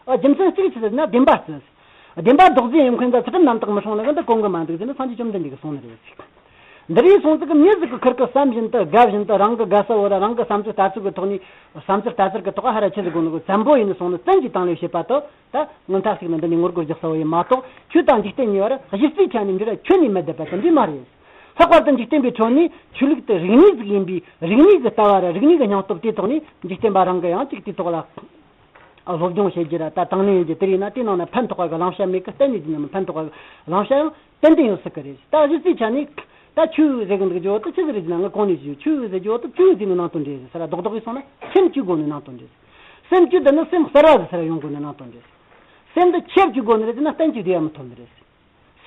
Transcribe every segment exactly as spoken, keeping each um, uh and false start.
རྒྱུ་མཚན་གཅིག་ཆི་ཟེར་ན་བདེན་པ་བརྩི། བདེན་པ་རྫོགས་ཟིན་ཡོད་མཁན་ད་ཚུལ་ཁྲིམས་རྣམ་དག་མི་སྲུང་ནི་གི་འདི་གོང་གི་མ་འདུག་ཟེར་ནས་སངས་རྒྱས་བཅོམ་ལྡན་འདས་ཀྱིས་གསུངས་ནི་རེད། འདི་རེད་སོང་ཙི་གི་མྱི་ཟིག་གི་ཁིར་གི་བསམ་བཞིན་དུ་དགའ་བཞིན་དུ་རང་གི་དགའ་ས་བོ་ར་རང་གི་བསམ་ཚུལ་ལྟ་ཚུལ་གི་ཐོག་ནས་བསམ་ཚུལ་ལྟ་ཚུལ་གི་ཐོག་ཧ་ར་ཆི་ཟིག་དགོས་ནི་གི་བཙན་པོ་ཡིན་ནི་སོང་ནི་བཙན་གྱིས་དང་ལེན་བྱེད་པ་དང་ད་དངོས་མཐའ་གཅིག་ནི་འདི་ནས་ངོ་རྒོལ་རྒྱག་ས་བོ་ཡིན་མ་གཏོགས་ཆོས་དང་འཇིག་རྟེན་གཉིས་བར་གཞི་རྩའི་ཆ་ནས་འདི་ར་ཁྱོན་ནས་མི་བསྡད་པ་དེ་འདྲས་མ་རེད། ལྷག་པར་དུ་འཇིག་རྟེན་པའི་ཁྲོད་ནས་ཆོས་ལུགས་དེ་རིག་གནས་ཟིག་ཡིན་པས་རིག་གནས་ཀྱི་ལྟ་བ་ར་རིག་གནས་ཀྱི་སྙིང་སྟོབས་དེའི་ཐོག་ནས་འཇིག་རྟེན་པ་རང་གི་ཡང་གཅིག་དེའི་ཐོག་ལ། སློབ་སྦྱོང་བྱེད་རྒྱུ་ར་ད་དང་ལེན་ཡོད་རྒྱུ་དེ་རེད་ན་དེ་ནང་ན་ཕན་ཐོགས་པ་གི་བླང་བྱ་མེད་གི་གཏན་ནས་བྱས་ན་མི་ཕན་ཐོགས་པ་གི་བླང་བྱ་ཡང་ཏན་ཏན་ཡོད་སྲིད་གི་རེད། ད་གཞི་རྩའི་ཆ་ནས་ད་ཆོས་ཟེར་གི་འདུག་རྒྱུ་བོ་དེ་ཆི་ཟིག་རེད་ཟེར་ན་ངས་གོང་ནས་ཞུས་ཆོས་ཟེར་རྒྱུ་བོ་དེ་ཆོས་ཟེར་ནས་ནང་དོན་རེད་ཟེར་ར་རྡོག་རྡོག་ཡིན་སོང་ན་སེམས་བཅོས་དགོས་ནས་ནང་དོན་རེད། སེམས་བཅོས་འདི་ནི་སེམས་གསར་བ་ཟིག་ཟེར་ར་ཡོང་དགོས་ནས་ནང་དོན་རེད། སེམས་འདི་ཆེར་བཅོས་དགོས་ནི་རེད་ཟེར་ན་གཏན་གཅིག་བསྡད་ཡ་མི་ཐུབ་ནི་རེད།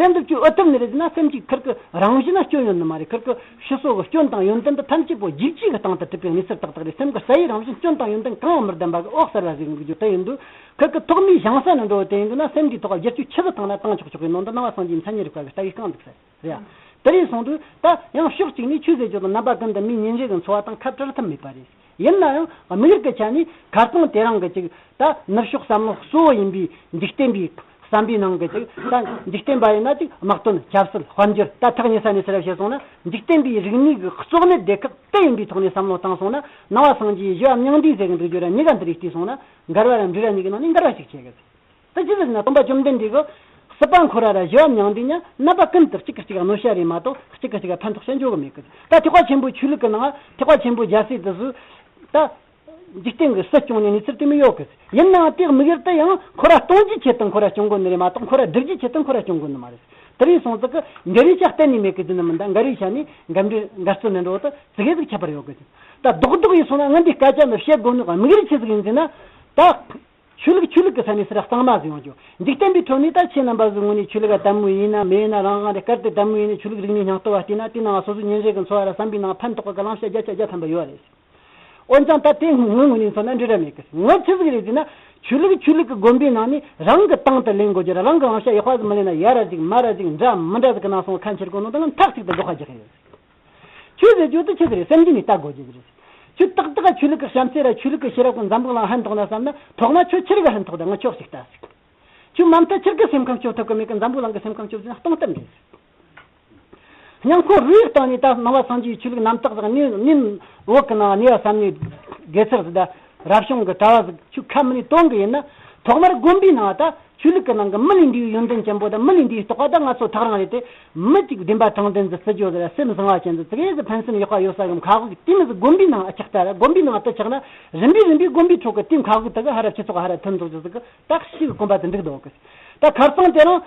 སེམས་འདི་བཅོས་ཨེ་ཐུབ་ནི་རེད་ཟེར་ན་སེམས་ཀྱི་ཁིར་གི་རང་བཞིན་ན་སྐྱོན་ཡོད་ནི་མ་རེད། ཁིར་གི་ཕྱི་སོ་གི་སྐྱོན་དང་ཡོན་ཏན་འདི་ཐམས་ཅད་པོ་རྒྱུད་གཅིག་གི་སྟེང་དུ་གྲུབ་པའི་གནས་ཚུལ་ཏག་ཏག་རེད། སེམས་ཀྱི་རྩ་བའི་རང་བཞིན་སྐྱོན་དང་ཡོན་ཏན་གང་ཡང་མི་ལྡན་པ་གི་འོད་གསལ་བ་ཟིག་འདུག་རྒྱུ་དེ་ཡིན་དུས་ཁིར་གི་ཐོག་མའི་བཞེངས་ས་ནི་འགྲོ་བ་དེ་ཡིན་དུས་ན་སེམས་འདིའི་ཐོག་བསྒྱུར་བཅོས་ཆི་ཟིག་བཏང་ན་བཏང་ཆོག་ཆོག་གི་ནང་དུ་སྣང་བ་སངས་རྒྱས་མཚན་ཉིད་རིག་པ་གི་ལྟ་བའི་རྐང་འདུག་ས་རེད། དེ་རེད་སོང་དུས་ད་ཡང་ཕྱོགས་གཅིག་ནས་ཆོས་ཟེར་རྒྱུ་དང་རྣམ་པ་ཀུན་ཏུ་མིའི་ཉིན་རེ་གི་འཚོ་བ་དང་ཁ་བྲལ་ཐབས་མེད་པ་རེད། ཡིན་ན་ཡང་དམིགས་ཡུལ་གྱི་ཆ་ནས་ཁ་རྩང་དེ་རིང་གི་ཅིག་ད་ནུབ་ཕྱོགས་བསམ་བློ་གཙོ་བོ་ཡིན་པའི་འཇིག་རྟེན་པའི་བསམ་པའི་ནང་གི་ཅིག་ད་འཇིག་རྟེན་པ་ཡིན་ན་ཅིག་དམག་དོན་ཆབ་སྲིད་དཔལ་འབྱོར་ད་ཐག་ཉེ་ས་ནས་ཟེར་བ་བཤད་སོང་ན་འཇིག་རྟེན་པའི་རིག་གནས་ཀྱི་གཙོ་གནད་སྡེ་ཁག་དེ་ཡིན་པའི་ཐོག་ནས་བསམ་བློ་བཏང་སོང་ན་ནང་བ་སངས་རྒྱས་ཞི་བ་མྱང་འདས་ཟེར་གི་འདུག་རྒྱུ་ར་གཉིས་ཀ་འདི་རིགས་བལྟས་སོང་ན་འགལ་བ་ར་འབྲེལ་བ་གཉིས་ཀྱི་ནང་ནས་འགལ་བ་ཞིག་བྱེད་གི། ད་ཅི་ཟེར་ན་སྟོན་པ་བཅོམ་ལྡན་འདས་ཀྱིས་སྲིད་པ་འཁོར་བ་ར་ཞི་བ་མྱང་འདས་ཉ་རྣམ་པ་ཀུན་ཏུ་གཅིག་གིས་གཅིག་གནོད་བྱ་རེད་མ་གཏོགས་གཅིག་གིས་གཅིག་ཕན་ཐོགས་བྱ་འཇོག་གི་མེད་གི། ད་ཐེག་པ་ཆེན་པོའི་ཆོས་ལུགས་ཀྱི་ནང་ཐེག་པ་ཆེན་པོའི་རྒྱལ་སྲས་དེ་ཚོས་ད་འཇིག་རྟེན་གྱི་སྲིད་སྐྱོང་ནས་གནས་ཚུལ་དེ་མི་ཡོད་གི། ཡིན་ནའང་དེའི་དམིགས་ཡུལ་དེ་ཡང་འཁོར་བ་སྟོང་རྒྱུའི་ཆེད་དུ་འཁོར་བ་སྐྱོང་དགོས་ནི་རེད་མ་གཏོགས་འཁོར་བ་སྒྲུབ་རྒྱུའི་ཆེད་དུ་འཁོར་བ་སྐྱོང་དགོས་ནི་མ་རེད། དེ་རིང་སོང་ཙག་གི་འགལ་བའི་ཆ་གཏན་ནས་མེད་གི་ཟེར་ནི་མིན་ད་འགལ་བའི་ཆ་ནས་འགལ་འབྲེལ་འགལ་རྩོད་ནི་འགྲོ་དུ་ཙི་གེ་ཟིག་ཁྱད་པར་ཡོད་གི། ད་རྡོག་རྡོག་ཡིན་སོང་ན་ངས་འདི་སྐད་ཆ་འདི་བཤད་དགོས་ནི་དམིགས་ཡུལ་ཆི་ཟིག་ཡིན་ཟེར་ན་ད། ཆོས་ལུགས་ཆོས་ལུགས་ཀྱི་ས་ནས་ཟེར་གཙང་མ་ཟིག་ཡོང་རྒྱུ། འཇིག་རྟེན་པའི་ཁྲོད་ནས་ད་ཁྱེད་རྣམ་པ་ཚོའི་ངོས་ནས་ཆོས་ལུགས་ལ་དད་མོས་ཡིན་ན་མེད་ན་རང་དབང་རེད། གལ་ཏེ་དད་མོས་ཡིན་ན་ཆོས་ལུགས་རིག་གནས་སྙིང་སྟོབས་བ་བལྟས་ན་དེ་ནང་སོ་སོའི་ཉིན་རེ་གི་འཚོ་བ་ལ་བསམ་པའི་ནང་ཕན་ཐོགས་པ་གི་བླང་བྱ་བརྒྱ་ཆ་བརྒྱ་ཐམ་པ་ཡོད་རེད། འོན་ཀྱང་ད་དེ་ངའི་ངོས་ནས་མཚོན་ན་འབྲེལ་བ་མེད་གི། ངའི་ཆི་ཟིག་རེད་ཟེར་ན་ཆོས་ལུགས་ཆོས་ལུགས་ཀྱི་དགོན་པའི་ནང་ནས་རང་གི་དང་དུ་ལེན་དགོས་རྒྱུ་ར་རང་གི་བླང་བྱ་ཡག་པ་ཟིག་མི་ལེན་ན་ཡ་ར་ཟིག་མ་ར་ཟིག་འདྲ་མི་འདྲ་ཟིག་གི་ནང་སོང་ཁ་འཁྱེར་དགོས་ནོ་དང་མཐའ་གཅིག་ཏུ་དགག་པ་རྒྱག་གི་ཡོད། ཆོས་ཟེར་རྒྱུ་དེ་ཆི་ཟིག་རེད། སེམས་རྒྱུད་ནས་ལྟ་དགོས་རྒྱུ་ཟིག་རེད། ཁྱོད་ཏག་ཏག་ཆོས་ལུགས་ཀྱི་བྱམས་བརྩེ་ར་ཆོས་ལུགས་ཀྱི་ཤེས་རབ་ཀྱི་འཛམ་བུ་གླིང་ཕན་ཐོགས་ན་བསམ་ན་ཐོག་མ་ཁྱོད་ཆི་རིགས་ཕན་ཐོགས་ད་ང་ཁྱོད་ཅིག་ལྟ་ཟིག་ཁྱོད་མ་མཐའ་ཁྱེད་ཀྱི་སེམས་ཁམས་སྐྱོབ་ཐུབ་ཀྱི་མེད་ཀི། འཛམ་བུ་གླིང་གི་སེམས་ཁམས་སྐྱོབ་ཟིན་སྟོང་གཏམ་རེད། སྙིང་ཁོང་རུས་སྟེང་ནས་ད་ནང་བ་སངས་རྒྱས་ཆོས་ལུགས་རྣམ་དག་ཟིག་ནི་ནི་བོད་ཀྱི་ནང་གནས་པ་བསམ་ནས་དགེ་ཚུལ་ཟིག་ད་རབ་བྱུང་གི་གྲྭ་བ་ཟིག་ཁྱོད་ཁ་མི་ནས་བཏོན་གི་ཡིན་ན་ཐོག་མར་དགོན་པའི་ནང་ད། ཆོས་ལུགས་ཀྱི་ནང་གི་མི་ལས་འདས་པའི་ཡོན་ཏན་ཅན་པོ་དང་མི་ལས་འདས་པའི་རྟོགས་པ་དང་ང་ཚོ་ཐག་རིང་རེད་དེ། མི་གཅིག་བདེན་པ་དྲང་བདེན་ཟིག་བརྩི་རྒྱུ་ཟིག་ར་སེམས་བཟང་བ་ཅན་ཟིག་ཙི་གེ་ཟིག་ཕན་སེམས་ཡག་པ་ཡོད་ས་གི་མཁའ་དབུགས་དེ་མི་ཟིག་དགོན་པའི་ནང་ཨ་ཆག་ལྟ་ར་དགོན་པའི་ནང་ཨ་ཏི་ཆག་ན་རིམ་པས་རིམ་པས་དགོན་པའི་ཁྲོད་ཀྱི་དེ་མཁའ་དབུགས་དེ་གི་ཧ་ར་སྤྱི་ཚོགས་ཧ་ར་ཐོན་འཇོག་རྒྱུ་ཟིག་གི་ད་ཤི་གི་གོམ་པ་དེ་འགྲིག་འདུག་གི། ད་ཁ་རྩང་དེ་རིང་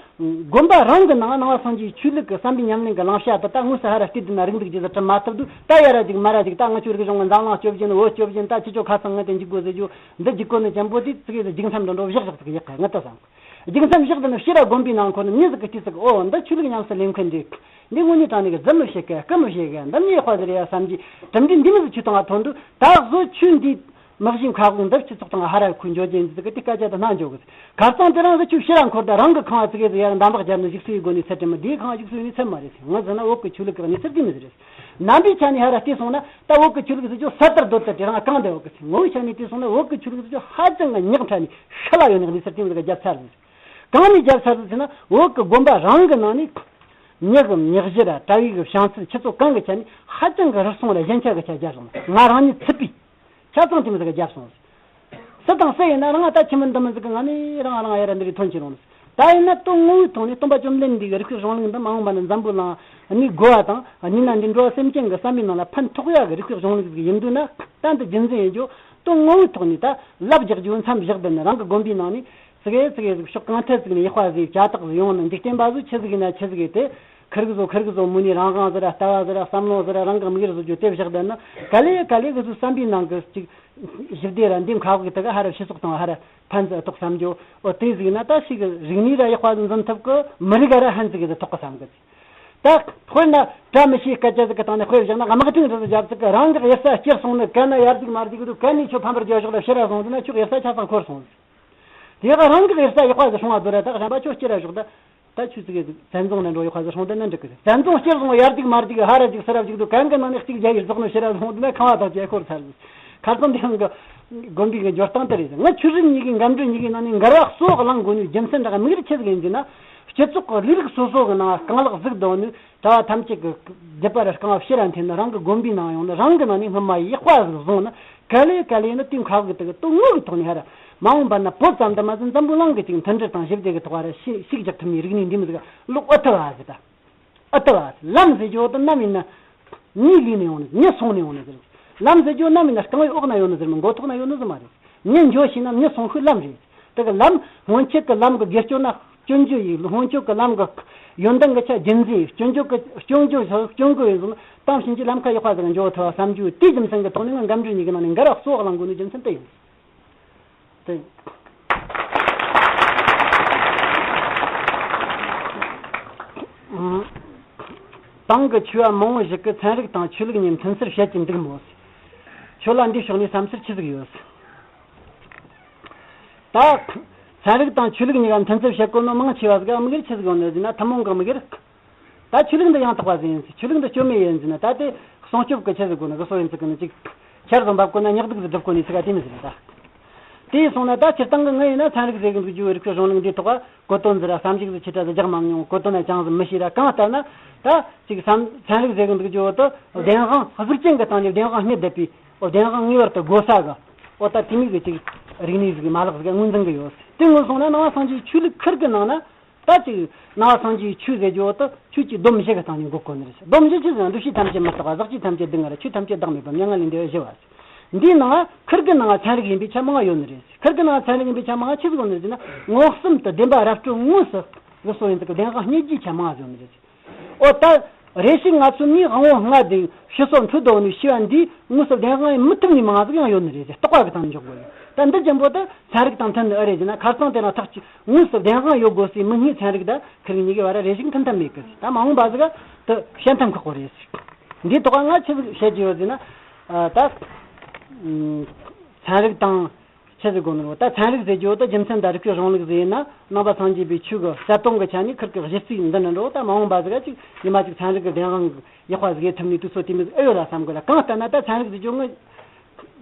དགོན་པ་རང་གི་ནང་ནང་བ་སངས་རྒྱས་ཆོས་ལུགས་ཀྱི་བསམ་པའི་ཉམས་ལེན་གྱི་བླང་བྱ་དེ་ད་དངོས་སུ་ཧ་ར་བལྟས་བསྡད་ན་རིག་འདུག་རྒྱུ་ཟིག་གྲུབ་མ་ཐུབ་དུས་ད་ཡ་ར་ཅིག་མ་ར་ཅིག་ད་ང་ཆོའི་རིག་གཞུང་གི་འཛམ་གླིང་སྐྱོབ་བཞིན་བོད་སྐྱོབ་བཞིན་ད་ཁྱེད་ཆོ་ཁ་ཚང་ངས་དེ་འཇིག་དགོས་ཟེར་རྒྱུ། འདི་རྒྱུག་གོ་ནི་ཅན་པོ་དེ་ཙི་གེ་ཟིག་རྒྱུག་མཚམས་འདྲ་འགྲོ་བཞག་བཞག་ཙི་གེ་ཡག་གི་ང་ལྟ་བསམ་གི། རྒྱུག་མཚམས་བཞག་འདི་ནི་ཕྱིར་ར་དགོན་པའི་ནང་འཁོར་ནས་མྱི་ཟིག་གི་སྐྱིད་ཟིག་ཨོ་འདི་ཆོས་ལུགས་ཉམས་སུ་ལེན་མཁན་འདི་འདི་དངོས་གནས་དྲང་གནས་གི་རྫུན་མི་བཤད་གི་སྐུ་མི་བཤད་གི་འདི་མྱི་ཡག་པ་ཟིག་རེད་ཡ་བསམ་གྱི་གྲུབ་འབྲས་འདི་མི་ཟིག་ཆུ་བཏང་བ་ཐོན་དུས་ད་གཟོད་ཆོས་འདི་མི་གཞི་མཁའ་དབུགས་འདི་སྤྱི་ཚོགས་དང་ཧ་ར་ཁུ་འཇོག་རྒྱུ་འདི་ཟིག་གི་དེ་སྐད་ཆ་དེ་སྣང་འཇོག་གི། ཁ་རྩང་དེ་རང་གི་ཆོས་ཕྱིར་ར་འཁོར་ད་རང་གི་ཁང་བ་ཙི་གེ་ཟིག་ཡར་འདམ་བག་རྒྱབ་ནས་བཞུགས་སུ་ཡི་སྒོ་ནས་ཚད་དྲན་མི་དེའི་ཁང་བ་བཞུགས་སུ་ཡི་ནས་ཚད་མ་རེད་ཟེར། ང་ཟེར་ན་བོད་ཀྱི་ཆོས་ལུགས་ཀྱི་གནས་ཚུལ་དེ་མི་ཟིག་རེད། རྣམ་པའི་ཆ་ནས་ཧ་ར་བལྟས་སོང་ན་ད་བོད་ཀྱི་ཆོས་ལུགས་ཟེར་རྒྱུ་ས་ལྟར་རྡོ་ལྟར་དེ་རང་གང་བསྡད་ཡོད་གི་ཟེར། ངོ་བོའི་ཆ་ནས་བལྟས་སོང་ན་བོད་ཀྱི་ཆོས་ལུགས་ཟེར་རྒྱུ་ཧ་ཅང་གི་ཉག་ཕྲ་ནས་ཤི་ལ་ཡོད་ནི་གནས་ཚུལ་དེ་མི་ཟིག་རྒྱབ་ཚར་ཟིག་གང་ནས་རྒྱབ་ཚར་ཟིག་ཟེར་ན་བོད་ཀྱི་དགོན་པ་རང་གི་ནང་ནས་མྱི་གི་མྱི་གཞི་ར་གྲྭ་བའི་གི་བྱང་ཚུལ་ཁྱེད་ཚོ་གང་གི་ཆ་ནས་ཧ་ཅང་གི་རུལ་སུངས་ར་ཞན་ཆ་གི་ཆ་རྒྱབ་སོང་། ང་རང་ཉིད་ཚུད་པའི་ཆ་ཚང་དེ་མི་ཟིག་རྒྱབ་སོང་། སུ་དང་སུ་ཡིན་ན་རང་ད་ཁྱིམ་མི་འདི་མི་ཟིག་གི་ང་ནི་རང་རང་ཡ་ར་འདི་རིགས་ཐོན་ཆེ་རུང་། ད་ཡིན་ན་དོན་ངོ་བོའི་ཐོག་ནས་སྟོན་པ་བཅོམ་ལྡན་འདས་ཀྱི་རིགས་པའི་གཞུང་ལུགས་འདི་མ་འོངས་པ་ན་འཛམ་བུ་གླིང་གནས་དགོས་པ་དང་གཉིས་ན་འདི་འགྲོ་བ་སེམས་ཅན་གྱི་བསམ་པའི་ནང་ལ་ཕན་ཐོགས་ཡག་གི་རིགས་པའི་གཞུང་ལུགས་ཟིག་ཡིན་དུས་ན་ད་འདི་རྒྱུ་མཚན་ཡིན་རྒྱུ་དོན་ངོ་བོའི་ཐོག་ནས་ད་ལབ་རྒྱག་རྒྱུ་མཚམས་བཞག་བསྡད་ནས་རང་གི་དགོན་པའི་ནང་ནས་ཙི་གེ་ཙི་གེ་ཟིག་ཕྱོགས་གང་ཐད་ཟིག་ནས་ཡག་པ་ཟིག་བྱ་དག་ཟིག་ཡོང་ནས་འཇིག་རྟེན་པ་ཟིག་ཆི་ཟིག་ཡིན་ན་ཆི་ཟིག་ཡིན་ཏེ། ཁིར་གི་བཟོ་ཁིར་གི་བཟོ་མུ་ནས་རང་དབང་ཟེར་ར་ལྟ་བ་ཟེར་ར་བསམ་བློ་ཟེར་ར་རང་གི་དམིགས་ཡུལ་བཟོ་རྒྱུ་དེ་བཞག་བསྡད་ན་ག་ལེ་ག་ལེ་གི་བཟོ་བསམ་པའི་ནང་གི་ཅིག་ཞི་བདེ་ར་འདི་མཁའ་དབུགས་དེ་ག་ཧ་ར་སྤྱི་ཚོགས་དང་ཧ་ར་ཕན་ཚུན་ཐོགས་བསམ་རྒྱུ་འོ་དེ་ཟིག་ན་ད་ཞིག་རིག་གནས་ར་ཡག་པ་འཛིན་ཐུབ་གི་མི་རིགས་ར་ཧན་ཟིག་གི་ཐོགས་གི་བསམ་གི། ད་དཔེར་ན་བཀྲ་མི་ཤིས་སྐད་ཆ་ཟིག་གི་སྟེང་ནས་དཔེ་བཞག་ན་དམག་དོན་རེ་ཟིག་བརྒྱབ་ཟིག་གི་རང་གི་ཡུལ་ས་སྐྱེལ་སོང་ནས་གན་ན་ཡར་ཟིག་མར་ཟིག་གི་འདུག་གན་ནས་ཁྱོད་ཕམ་པར་རྒྱག་ཞོག་ལ་ཕྱིར་ར་སོང་ཟིག་ན་ཁྱོད་ཡུལ་ས་ཆ་ཚང་འཁོར་སོང་ཟིག་དེ་ག་རང་གི་ཡུལ་ས་ཡག་པ་ཟིག་སྲུང་བ་དོ་ར་ད་གཞན་པ་ཁྱོད་སྐྱེལ་ར་ཞོག་ད། ད་ཆོས་ཚིག་གི་བཙན་རྫོང་ནས་འགྲོ་ཡོད་ཁ་ཟིག་སྲུང་དོན་ནི་འགྲིག་གི་བཙན་རྫོང་སྤྱིར་བཟུང་ཡར་རྒྱུག་མར་རྒྱུག་ཧ་ར་རྒྱུག་ས་ར་རྒྱུག་འདུག་གན་གི་ནང་ནས་གཅིག་རྒྱ་ཡིར་རྫོགས་ནོ་ཕྱིར་ར་སོང་དུས་ན་ཁང་བ་དང་བཅས་འཁོར་ཚར་ཟིག་ཁ་རྩང་དེ་ཡང་གི་ དགོན་པའི་གི་འཇོར་སྟངས་དེ་རེད། ང་ཆོས་སྲིད་གཉིས་ཀྱི་འགལ་འབྲེལ་གཉིས་ཀྱི་ནང་ནས་འགལ་བ་གཙོ་བོ་བླང་དགོས་ནི་རྒྱུ་མཚན་འདྲ་ག་དམིགས་ཡུལ་ཆི་ཟིག་ཡིན་ཟེར་ན། སྤྱི་ཚོགས་ཀྱི་ལུས་རིགས་སོ་སོ་གི་ནང་རྐང་ལག་གཟུགས་དང་ནི་གྲྭ་བ་ཐམས་ཅད་ཀྱི་རྒྱུད་པ་ར་རྐང་བ་ཕྱི་ར་འཐེན་ནི། རང་གི་དགོན་པའི་ནང་ཡོང་ནི། རང་གི་ནང་ནས་སྔོན་མ་ཡི་ཡག་པ་ཟིག་བཟུང་ནི། ག་ལེ་ག་ལེ་ནི་དེའི་ཁ་བ་གི་དེ་གི་དོན་དངོས་ཀྱི་ཐོག་ནས་ཧ་ར། མ་འོངས་པ་ན་བོད་ཙམ་དུ་མ་ཟད་འཛམ་བུ་གླིང་གི་ཅིག་མཐུན་སྒྲིལ་དང་ཞི་བདེ་གི་ཐོག་ར་ཤི་ཤུགས་རྒྱག་ཐུབ་ནི་རིག་གནས་འདི་མོ་ཟིག་ལོག་ཨ་ཐུ་བ་ཟིག་ད། ཨ་ཏི་བ། ལམ་ཟེར་རྒྱུ་དེ་ནམ་ཡིན་ན་མྱི་ལུས་ནས་ཡོང་ནི། མྱི་སོང་ནས་ཡོང་ནི་ཟེར། ལམ་ཟེར་རྒྱུ་ནམ་ཡིན་ན་རྐང་བའི་འོག་ན་ཡོད་ནི་ཟེར་མིན། མགོ་ཐོག་ན་ཡོད་ནི་ཟེར་མ་རེད། མྱི་འགྱོ་ཤེས་ན་མྱི་སོང་ཤུལ་ལམ་རེད། དེ་གི་ལམ་སྔོན་ཆད་ཀྱི་ལམ་གྱི་དགེ་སྐྱོན་ན་སྐྱོན་བརྗོད་ཡིན། སྔོན་ཆད་ཀྱི་ལམ་གྱི་ཡོན་ཏན་གྱི་ཆ་རྒྱུན་འཛིན་ཡིན། སྐྱོན་བརྗོད་ཀྱི་སྐྱོན་བརྗོད་སྐྱོན་བརྗོད་ཡིན་ཟེར་ན་དམ་ཕྱིན་གྱི་ལམ་ཁ་ཡག་པ་ཟིག་འགྱོ་ཐུབ་བ་བསམ་རྒྱུ། དེའི་རྒྱུ་མཚན་གྱི་ཐོག་ནས་ང་འགལ་འབྲེལ་གཉིས་ཀྱི་ནང་ནས་འགལ་བ་གཙོ་བོ་བླང་དགོས་ནི་རྒྱུ་མཚན་དེ་ཡིན། དེ། ཏང་གི་ཆོས་པ་མང་བོ་ཞིག་གིས་ཚན་རིག་དང་ཆོས་ལུགས་གཉིས་མཐུན་སར་བཤད་ཀྱི་འདུག་མོད། ཁྱོད་ལ་འདིའི་ཕྱོགས་ནས་བསམ་ཚུལ་ཆི་ཟིག་ཡོད། ད། ཚན་རིག་དང་ཆོས་ལུགས་གཉིས་ཀ་མཐུན་སར་བཤད་གོ་ནོ་མང་ཆེ་བ་ཟིག་ག་དམིགས་ཡུལ་ཆི་ཟིག་ཡོད་ནི་ཟེར་ན། ཐུན་མོང་གི་དམིགས་ཡུལ། ད་ཆོས་ལུགས་འདི་ཡང་དག་པ་ཟིག་ཡིན། ཆོས་ལུགས་འདི་སྐྱོན་མེད་ཡིན་ཟེར་ན། ད་དེ་སྲུང་སྐྱོབ་ཀྱི་ཆེད་ཟིག་དགོས་ན་གི་སོ་ཡིན་ཟིག་གི་ནི་ཅིག་ཆར་བཟོ་འབབ་དགོས་ན་ཉག་གདུགས་ཟིག་སྒྲུབ་དགོས་ནི་ཚིག་ག་དེ་མི་ཟེར་ད། དེ་སོང་ན་ད་སྤྱིར་བཏང་གི་ངས་ཡིན་ན་ཚན་རིག་ཟེར་གི་འདུག་རྒྱུ་རིག་པའི་གཞུང་ལུགས་འདིའི་ཐོག་ག་གོ་དོན་ཟིག་ར་བསམ་གཞིག་ཟིག་ཆེ་ཕྲ་ཟིག་རྒྱག་མ་མྱོང་། གོ་དོན་ན་ཅང་ཟིག་མི་ཤེས་ར། གང་ལྟར་ན་ད་ཅིག་བསམ་ཚན་རིག་ཟེར་གི་འདུག་རྒྱུ་བོ་དེ་བདེན་དཔང་གཟུགས་ཅན་གྱི་སྟེང་ནས་བདེན་དཔང་རྙེད་བསྡད་པའི། འོ་བདེན་དཔང་ངེས་པར་དུ་དགོས་ས་གི། འོ་ད་དེ་མིག་གི་ཅིག་རིག་གནས་ཟིག་གི་མ་ལག་ཟིག་ག་ངོས་འཛིན་གི་ཡོད། དེ་ངོས་བཟུང་ན་ནང་པ་སངས་རྒྱས་ཆོས་ལུགས་ཁུར་གི་ནང་ན། ད་ཅིག་ནང་པ་སངས་རྒྱས་ཆོས་ཟེར་རྒྱུ་བོ་དེ་ཆོས་ཀྱི་སྡོམ་བཞི་གི་སྟེང་ནས་འགོད་དགོས་ནི་རེད། སྡོམ་བཞི་ཆི་ཟེར་ན། འདུ་བྱེད་ཐམས་ཅད་མི་རྟག་པ། ཟག་བཅས་ཐམས་ཅད་སྡུག་བསྔལ། ཆོས་ཐམས་ཅད་བདག་མེད་པ། མྱ་ངན་ལས་འདས་པ་བཞི་བ། འདིའི་ནང་ཁུར་གི་ནང་ཚན་རིག་ཡིན་པའི་ཆ་མང་ཡོད་ནི་རེད། ཁུར་གི་ནང་ཚན་རིག་ཡིན་པའི་ཆ་མང་ཆི་ཟིག་ཡོད་ནི་རེད་ཟེར་ན། མངོན་སུམ་དུ་བདེན་པ་ར་སྤྲོད་དངོས་སུ་གི་སོ་ཡིན་ཚིག་གི་བདེན་དཔང་རྙེད་རྒྱུའི་ཆ་མང་ཟིག་ཡོད་ནི་རེད། འོ་ད། རེ་ཞིག་ང་ཚོ་མིའི་དབང་བོ་ལྔ་དེ་ཕྱི་སོར་འཕྲོད་དོ་ནི་ཤེས་པ་འདིས་དངོས་སུ་བདེན་དཔང་ཡེད་མི་ཐུབ་ནི་མང་ཟིག་ཡང་ཡོད་ནི་རེད་ཟེར། རྟོག་པ་གི་སྟེང་ནས་འཇོག་དགོས་ཡོད། ད་འདི་ཅན་པོ་དེ་ཚན་རིག་དང་མཐུན་ནི་ཨེ་རེད་ཟེར་ན། ཁ་སང་དེ་རིང་ཐག་ཆོད་དངོས་སུ་བདེན་དཔང་ཡོད་དགོས་སའི་མི་སྣའི་ཚན་རིག་དང་ཁུར་གཉིས་ཀའི་བར་རེ་ཞིག་མཐུན་ཐབས་མེད་གི། ད་མ་འོངས་པ་ཟིག་དེ་བཤད་ཐབས་ཁག་པོ་རེད། འདིའི་ཐོག་ང་ཆི་ཟིག་བཤད་ཀྱི་ཡོད་ཟེར་ན། ད་ཚན་རིག་དང་། ཆི་ཟིག་དགོས་ནོ། ད་ཚན་རིག་ཟེར་རྒྱུ་དེ་རྒྱུ་མཚན་དང་རིག་པའི་གཞུང་ལུགས་ཟིག་ཡིན་ན། ནང་པ་སངས་རྒྱས་པའི་ཆོས་ཀྱི་གསལ་སྟོང་གི་ཆ་ནས་ཁུར་གི་གཞི་རྩའི་འདི་ནི་འགྲོ། ད་མ་འོངས་པ་ཟིག་ག་ཅིག་ཉི་མ་ཅིག་ཚན་རིག་གི་བདེན་དཔང་ཡག་པ་ཟིག་ཡེད་ཐུབ་ནི་དུས་ཚོད་དེ་མོ་ཟིག་ཨེ་ཡོད་ལ་བསམ་གི་ལ། གང་ལྟར་ན་ད་ཚན་རིག་ཟེར་རྒྱུ་ངས་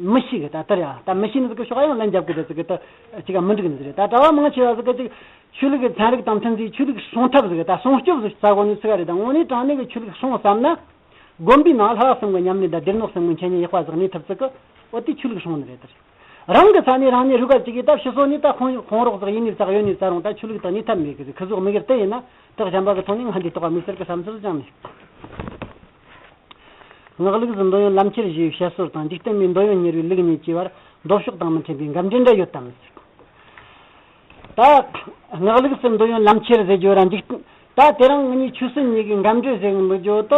མི་ཤེས་གི། ད་དེར་ཡ་ད་མི་ཤེས་ནི་ཟིག་གི་ཕྱོགས་ཡང་ལན་རྒྱབ་གི་རེད་ཟེར་གི། ད་ཅིག་ག་མི་འགྲིག་ནི་ཟིག་རེད། ད་གྲྭ་བ་མང་ཆེ་བ་ཟིག་གི་ཅིག་ཆོས་ལུགས་ཀྱི་ཚན་རིག་དང་མཐུན་ཚེ་ཆོས་ལུགས་སྲུང་ཐབས་ཟིག་ད་སྲུང་སྐྱོབ་ཟིག་ཟེར་གོ་ནི་ཚིག་ག་རེད། ད་དངོས་གནས་དྲང་གནས་གི་ཆོས་ལུགས་སྲུང་བསམ་ན། དགོན་པའི་ནང་ལྷ་བ་གསུམ་གྱི་ཉམས་ལེན་དང་སྡེ་སྣོད་གསུམ་གྱི་འཆད་ཉན་ཡག་པ་ཟིག་གནས་ཐུབ་ཚིག་གི། འོ་དེ་ཆོས་ལུགས་སྲུང་ནི་རེད་དེ། རང་གི་ས་ནས་རང་ཉིད་རུས་པ་གཅིག་གིས་ད་ཕྱི་སོ་ནས་ད་ཁོང་ཁོང་རོགས་ཟིག་ཡིན་ནི་ཙག་ཡོད་ནི་ཙག་རུང་ད་ཆོས་ལུགས་དང་གནས་ཐབས་མེད་གི་ཟིག་ཁི་ཟོག་མི་གིར་དེ་ཡིན་ན་ད་གཞན་པ་གི་ཐོག་ནས་ང་འདི་ཐོག་མི་ཟེར་གི་བསམ་ཚུལ་ཅང་མེད། སྔགས་ལུགས་སུ་འདོད་ཡོན་ལམ་ཁྱེར་ཞེས་པའི་བཤད་སྲོལ་དང་། འཇིག་རྟེན་པའི་འདོད་ཡོན་གཉེར་བའི་ལུགས་གཉིས་ཀྱི་བར་མདོ་ཕྱོགས་དང་མི་མཐུན་པའི་འགལ་འབྲེལ་འདྲ་ཡོད་དམ། ད་སྔགས་ལུགས་སུ་འདོད་ཡོན་ལམ་ཁྱེར་ཟེར་རྒྱུ་ར་འཇིག་ད་དེ་རིང་ངེད་གཉིས་ཆོས་སྲིད་གཉིས་ཀྱི་འགལ་འབྲེལ་ཟེར་གི་འདུག་རྒྱུ་དེ།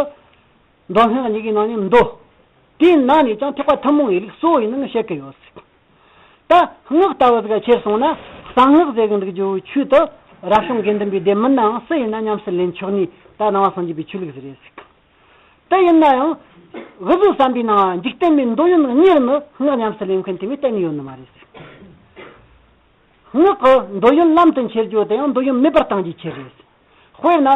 མདོ་སྔགས་གཉིས་ཀྱི་ནང་ནས་མདོ། དེའི་ནང་ནས་ཀྱང་ཐེག་པ་ཐུན་མོང་ཡི་ལུགས་གཙོ་བོ་ཡིན་ནོ་བཤད་ཀྱི་ཡོད། ད་སྔགས་ལྟ་བུ་ཟིག་ཁྱེར་སོང་ན། གསང་སྔགས་ཟེར་གི་འདུག་རྒྱུ་ཆོས་དེ་རབ་བྱུང་དགེ་འདུན་པའི་སྡེ་མིན་ནའང་སུ་ཡིན་ན་ཉམས་སུ་ལེན་ཆོག་ནི་ད་ནང་པ་སངས་རྒྱས་པའི་ཆོས་ལུགས་ཟིག་རེད། དེ་ཡིན་ན་ཡང་འུ་ཚོའི་བསམ་པའི་ནང་འཇིག་རྟེན་པའི་འདོད་ཡོན་གཉེར་ནི་སྔགས་ཉམས་སུ་ལེན་མཁན་དེ་མོ་གཏན་ནས་ཡོད་ནི་མ་རེད། སྔགས་ཀྱི་འདོད་ཡོན་ལམ་དུ་འཁྱེར་རྒྱུ་དེ་ཡང་འདོད་ཡོན་མེད་པར་གཏང་རྒྱུའི་ཆེད་རེད། དཔེར་ན།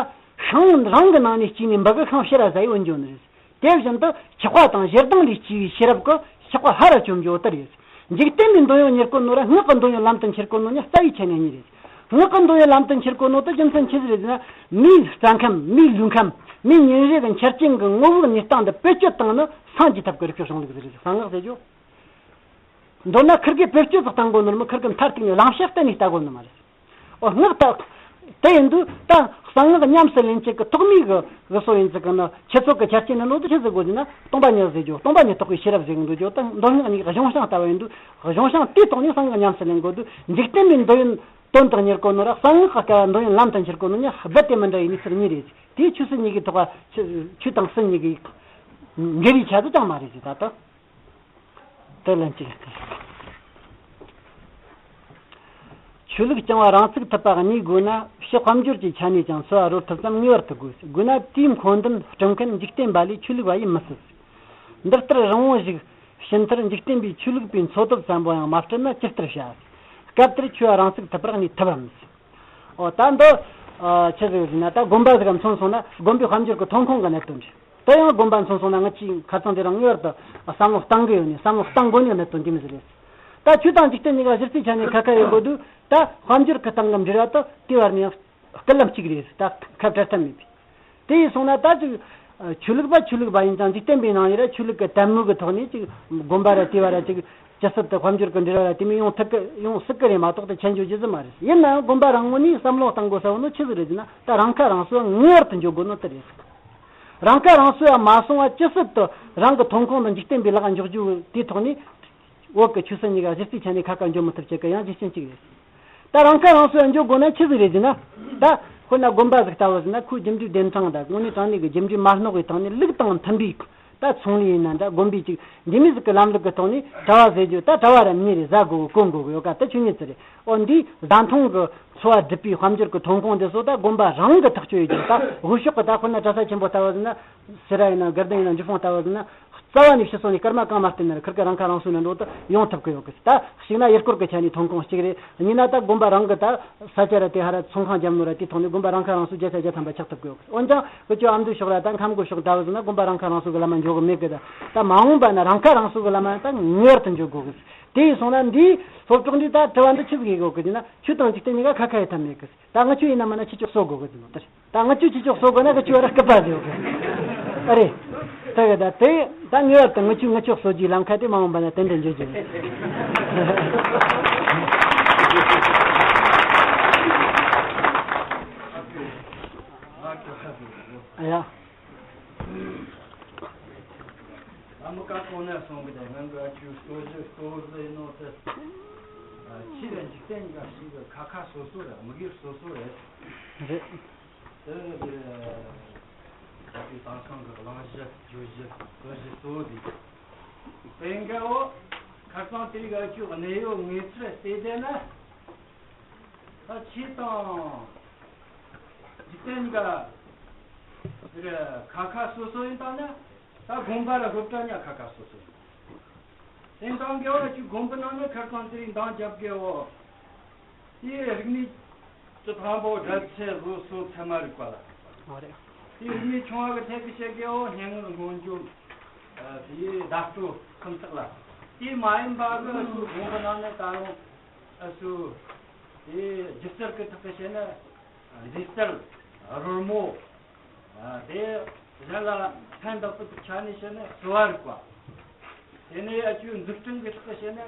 ཤིང་རང་གི་ནང་ནས་སྐྱེས་ནས་འབུ་གི་ཤིང་ཕྱི་ར་ཟ་ཡི་འོན་རྒྱུ་ནི་རེད། དེ་བཞིན་དུ་ཆགས་པ་དང་ཞེ་སྡང་ལས་སྐྱེས་པའི་ཤེས་རབ་ཀྱིས་ཆགས་པ་ཧ་ར་བཅོམ་རྒྱུ་དེ་རེད། འཇིག་རྟེན་པའི་འདོད་ཡོན་གཉེར་གོ་ནོ་ར་སྔགས་ཀྱི་འདོད་ཡོན་ལམ་དུ་འཁྱེར་གོ་ནོ་གཉིས་རྩ་བའི་ཆ་ནས་གཉིས་རེད། སྔགས་ཀྱི་འདོད་ཡོན་ལམ་དུ་འཁྱེར་གོ་ནོ་དེ་རྒྱུ་མཚན་ཆི་ཟིག་རེད་ཟེར་ན། མིའི་རྩ་ཁམས། མིའི་ལུས་ཁམས། མིའི་ཉིན་རེ་གི་འཆར་ཅན་གྱི་ངོ་བོའི་གནས་སྟངས་འདི་བེད་སྤྱོད་བཏང་ནི་སངས་རྒྱས་ཐབས་ཀྱི་རིག་པའི་གཞུང་ལུགས་ཟིག་རེད། གསང་སྔགས་ཟེར་རྒྱུ། མདོར་ན་ཁིར་གེ་བེད་སྤྱོད་ཙག་བཏང་དགོས་ནོར་མི་ཁིར་གི་མཐར་ཐུག་ནས་བླང་བྱ་གཏན་ནས་ལྟ་དགོས་ནི་མ་རེད། འོ་སྔགས་ད། དེ་ཡིན་དུས་ད་གསང་སྔགས་ཉམས་སུ་ལེན་བྱེད་ཀྱི་ཐོག་མའི་གི་གི་སོ་ཡིན་ཙི་གི་ནི་ཁྱེད་ཚོ་གི་ཆ་རྐྱེན་ནི་ནོ་དུ་ཆི་ཟིག་དགོས་ཟེར་ན། སྟོང་པ་ཉིད་ཟེར་རྒྱུ། སྟོང་པ་ཉིད་རྟོགས་པའི་ཤེས་རབ་ཟེར་གི་འདུག་རྒྱུ། ད་མདོ་སྔགས་གཉིས་ཀྱི་གཞུང་བྱང་ལྟ་བ་ཡིན་དུས་གཞུང་བྱང་དེའི་ཐོག་ནས་གསང་སྔགས་ཉམས་སུ་ལེན་དགོས་དུས། འཇིག་རྟེན་པའི་འདོད་ཡོན་དོན་དུ་གཉེར་གོ་ནོ་ར་གསང་སྔགས་ཀྱི་སྐལ་བ་འདོད་ཡོན་ལམ་དུ་འཁྱེར་གོ་ནོ་གཉིས་རྦད་དེ་མི་འདྲ་བའི་གནས་ཚུལ་གཉིས་རེད། དེའི་ཆོས་སྲིད་གཉིས་ཀྱི་ཐོག་ཆོས་དང་སྲིད་གཉིས་ཀྱི་འགལ་བའི་ཆ་དུ་ཅང་མ་རེད་ཟེར་ད་ལྟ། དེ་ལན་གཅིག་ཆོས་ལུགས་རྐྱང་བ་རང་ཚུགས་ཐུབ་པ་གཉིས་དགོས་ན། ཕྱི་དཔལ་འབྱོར་གྱི་ཆ་ནས་ཀྱང་འཚོ་བ་རོལ་ཐུབ་ཙམ་ངེས་པར་དུ་དགོས། དགོས་ན་དེའི་མཁོ་འདོན་སྒྲུབ་མཁན་འཇིག་རྟེན་པ་ལས་ཆོས་ལུགས་པ་ཡིན་མི་སྲིད། འདི་ལྟར་རིང་བོ་ཞིག་ཕྱིན་མཐར་འཇིག་རྟེན་པའི་ཆོས་ལུགས་པའི་འཚོ་ཐབས་ཙམ་པོ་ཡང་མ་སྤྲད་ན་ཇི་ལྟར་བྱ། སྐབས་དེར་ཆོས་པ་རང་ཚུགས་ཐུབ་པར་གནས་ཐུབ་བམ། འོ་ད་འདི་ཆི་ཟིག་ཡོད་ཟེར་ན། ད་དགོན་པ་ཟིག་ག་མཚོན་སོང་ན་དགོན་པའི་དཔལ་འབྱོར་གྱི་ཐོན་ཁུངས་ཀྱི་གནད་དོན་རེད། དེ་ཡང་དགོན་པ་མཚོན་སོང་ན་ང་ཚོས་ཁ་སང་དེ་རིང་ངེས་པར་དུ་བསམ་བློ་གཏང་གི་ཡོད་ནི། བསམ་བློ་གཏང་དགོས་ནི་གནད་དོན་དེ་མོ་ཟིག་རེད། ད་ཆོས་དང་འཇིག་རྟེན་གཉིས་ཀ་གཞི་རྩའི་ཆ་ནས་ཁ་ཁ་ཡོད་དགོས་དུས། ད་དཔལ་འབྱོར་གྱི་སྟེང་གི་འབྲེལ་བ་དེ་དེ་བར་ནས་སྐུལ་ལམ་གཅིག་རེད། ད་ཁ་བྲལ་ཐབས་མེད་པས། དེ་ཡིན་སོང་ན་ད་ཅིག་ཆོས་ལུགས་པ་ཆོས་ལུགས་པ་ཡིན་ཀྱང་འཇིག་རྟེན་པའི་ནང་ཡིན་ར་ཆོས་ལུགས་ཀྱི་དད་མོས་ཀྱི་ཐོག་ནས་ཅིག་དགོན་པ་ར་དེ་བ་ར་ཅིག་ཇི་སྲིད་དུ་དཔལ་འབྱོར་གྱི་འབྲེལ་བ་ར་དེ་མོ་ཡོང་ཐུབ་ཀི་ཡོང་སྲིད་ཀི་རེད་མ་གཏོགས་དེ་ཆད་འཇོག་རྒྱུ་ཟིག་མ་རེད། ཡིན་ནའང་དགོན་པ་རང་ངོས་ནས་བསམ་བློ་གཏང་དགོས་ས་བོ་ནི་ཆི་ཟིག་རེད་ཟེར་ན། ད་རང་ཁ་རང་གསོ་ངེས་པར་དུ་འཇོག་དགོས་ནོ་དེ་རེད། རང་ཁ་རང་གསོ་ཡ་མ་སོང་བ་ཇི་སྲིད་དུ་རང་གི་ཐོན་ཁུངས་དང་འཇིག་རྟེན་པའི་ལག་འཇོག་རྒྱུ་དེའི་ཐོག་ནས། བོད་ཀྱི་ཆོས་སྲིད་གཉིས་ཀ་གཞི་རྩའི་ཆ་ནས་ཁ་ཁ་འཇོག་མི་ཐུབ་ཅེས་ཀྱི་ཡང་རྒྱུ་རྐྱེན་གཅིག་རེད། ད་རང་ཁ་རང་གསོ་ཡ་འཇོག་དགོས་ན་ཆི་ཟིག་རེད་ཟེར་ན། ད་དཔེར་ན་དགོན་པ་ཟིག་ལྟ་བུ་ཟེར་ན། ཁོའི་རྒྱུ་འབྲས་བདེན་དྲང་དང་དངོས་གནས་དྲང་གནས་ཀྱི་རྒྱུ་འབྲས་མ་རྙོག་པའི་ཐོག་ནས་ལུགས་དང་མཐུན་པའི། ད་ཚོང་ལས་ཡིན་ན་འདྲ། དགོན་པའི་ཅིག་འདི་མོ་ཟིག་གི་ལམ་ལུགས་ཀྱི་ཐོག་ནས་གྲྭ་བ་ཟེར་རྒྱུ་ད་གྲྭ་བ་ར་མི་རེད། ཟ་དགོས་གི་གོན་དགོས་གི་ཡོད་ཀ་ད་ཆོས་ཉིད་ཟིག་རེད། འོ་འདིས་བརྡ་མཐོང་གི་འཚོ་བ་སྒྲུབ་པའི་དཔལ་འབྱོར་གྱི་ཐོན་ཁུངས་འདི་ཚོ་ད་དགོན་པ་རང་གི་ཐག་གཅོད་ཡོད་ཀྱི། ད་དབུས་ཕྱོགས་ཀྱི་ད་དཔེར་ན་གྲྭ་ས་ཆེན་པོ་ལྟ་བུ་ཟེར་ན། སེ་ར་ཡིན་ན་དགའ་ལྡན་ཡིན་ན་འཇུ་ཧྥང་ལྟ་བུ་ཟེར་ན། རྩ་བ་ནས་ཕྱི་སོང་ནས་སྐར་མ་གང་མ་བརྟེན་ན་ར་ཁིར་ཀ་རང་ཁ་རང་གསོའི་ནང་འགྲོ་དུ་ཡོང་ཐུབ་ཀྱི་ཡོད་གི། ད་གཅིག་ན་ཡུལ་སྐོར་གྱི་ཆ་ནས་ཐོན་ཁུངས་གཅིག་རེད། གཉིས་ན་ད་དགོན་པ་རང་གི་ད་ས་ཆ་ར་དེ་ཧ་ར་ཚོང་ཁང་རྒྱབ་ནོ་ར་དེའི་ཐོག་ནས་དགོན་པ་རང་ཁ་རང་གསོ་བརྒྱ་ཆ་བརྒྱ་ཐམ་པ་ཆགས་ཐུབ་ཀྱི་ཡོད་གི། འོན་ཀྱང་བོད་ཀྱི་ཨ་མདོའི་ཕྱོགས་ར་ད་ཁམས་ཀྱི་ཕྱོགས་ལྟ་བུ་ཟེར་ན་དགོན་པ་རང་ཁ་རང་གསོ་གི་ལམ་མ་འགྱོ་གི་མེད་གི། ད་ད་མ་འོངས་པ་ན་རང་ཁ་རང་གསོ་གི་ལམ་མ་ད་ངེས་པར་དུ་འགྱོ་དགོས་གི། དེ་ཡིན་སོང་ན་འདིའི་སློབ་གྲོགས་འདིས་ད་དྲི་བ་འདི་ཆི་ཟིག་ཡེ་དགོས་གི་ཟེར་ན། ཆོས་དང་འཇིག་རྟེན་གཉིས་ཀ་ཁ་ཁ་ཡེ་ཐབས་མེད་གི། ད་ང་ཆོས་ཡིན་ན་མིན་ན་ཁྱེད་ཆོ་གསོ་དགོས་གི་ཟེར་ནོ་དེ་རེད། ད་ང་ཆོས་ཁྱེད་ཆོ་གསོ་དགོས་ན་ཁྱེད་ཆོ་ར་སྐུད་པ་ཟེར་གི། ཨ་རེད། ད་གི་ད་དེ་ད་ངེས་པར་དུ་ང་ཆོས་ང་ཆོ་གསོ་རྒྱུའི་ལམ་ཁ་དེ་མ་འོངས་པ་ན་དེ་འདྲ་འགྱོ་རྒྱུ་རེད། ཨ་ཡ། ཨ་མི་ཀ་གོ་ན་སོང་གི། ད་ང་གི་ཨ་ཆོས་གསོ་རྒྱུ་གཙོ་བོ་ཟེར་ནོ་དེ། ཨ་ཆོས་ར་འཇིག་རྟེན་གཉིས་ཀ་ཞིག་གི་ཁ་ཁ་སོ་སོ་རེད། དམིགས་ཡུལ་སོ་སོ་རེད། རེད། དེ་ནི་དེ་ད་ལྟའི་དེང་སང་གི་གླེང་གཞི་བརྗོད་གཞི་གསོལ་གཞི་གཙོ་བོ་དེ། དེ་འགའ་བོ་ཁ་སང་དེ་ག་ཆོས་གནས་ཡོད་ངེས་ཚུལ་བལྟས་བསྡད་ན། ད་ཆོས་དང་འཇིག་རྟེན་གཉིས་ཀ་དེ་ཁ་ཁ་སོ་སོ་ཡིན་བཏང་ན། ད་དགོན་པ་ར་སློབ་གྲྭ་གཉིས་ཁ་ཁ་སོ་སོ་ཡིན། དེང་སང་གི་བར་ཅིག་དགོན་པའི་ནང་ནས་ཁ་སང་དེ་རིང་འདང་རྒྱབ་གི་འོ། དེའི་རིག་གནས་ཀྱི་དང་པོ་སྒྲ་ཆས་བཟོ་སོགས་ཚད་མ་རིག་པ་ལ། ཨོ་རེད། དེའི་རིག་གནས་ཆུང་བ་གི་ཐད་ཀྱི་བཤད་གི་འོ། སྙན་ངག་སྔོན་འཇུག། ཨ་དེའི་བརྡ་སྤྲོད་ཁུངས་དག་ལ། དེ་མ་ཡིན་པ་གི་སུ་དགོན་པའི་ནང་ནས་ད་རུང་ཨ་སུ་དེའི་སྒྱུ་རྩལ་གི་ཐོག་གི་བཤད་ན། འདྲེས་རྩལ། རོལ་མོ། ཨ་དེ་གཞན་ལ་ཕན་བཏགས་པའི་ཆ་ནས་བཤད་ན་གསོ་བ་རིག་པ། དེ་ནས་ཨ་ཆོས་འཛུགས་སྐྲུན་གྱི་ཐོག་ཏུ་བཤད་ན་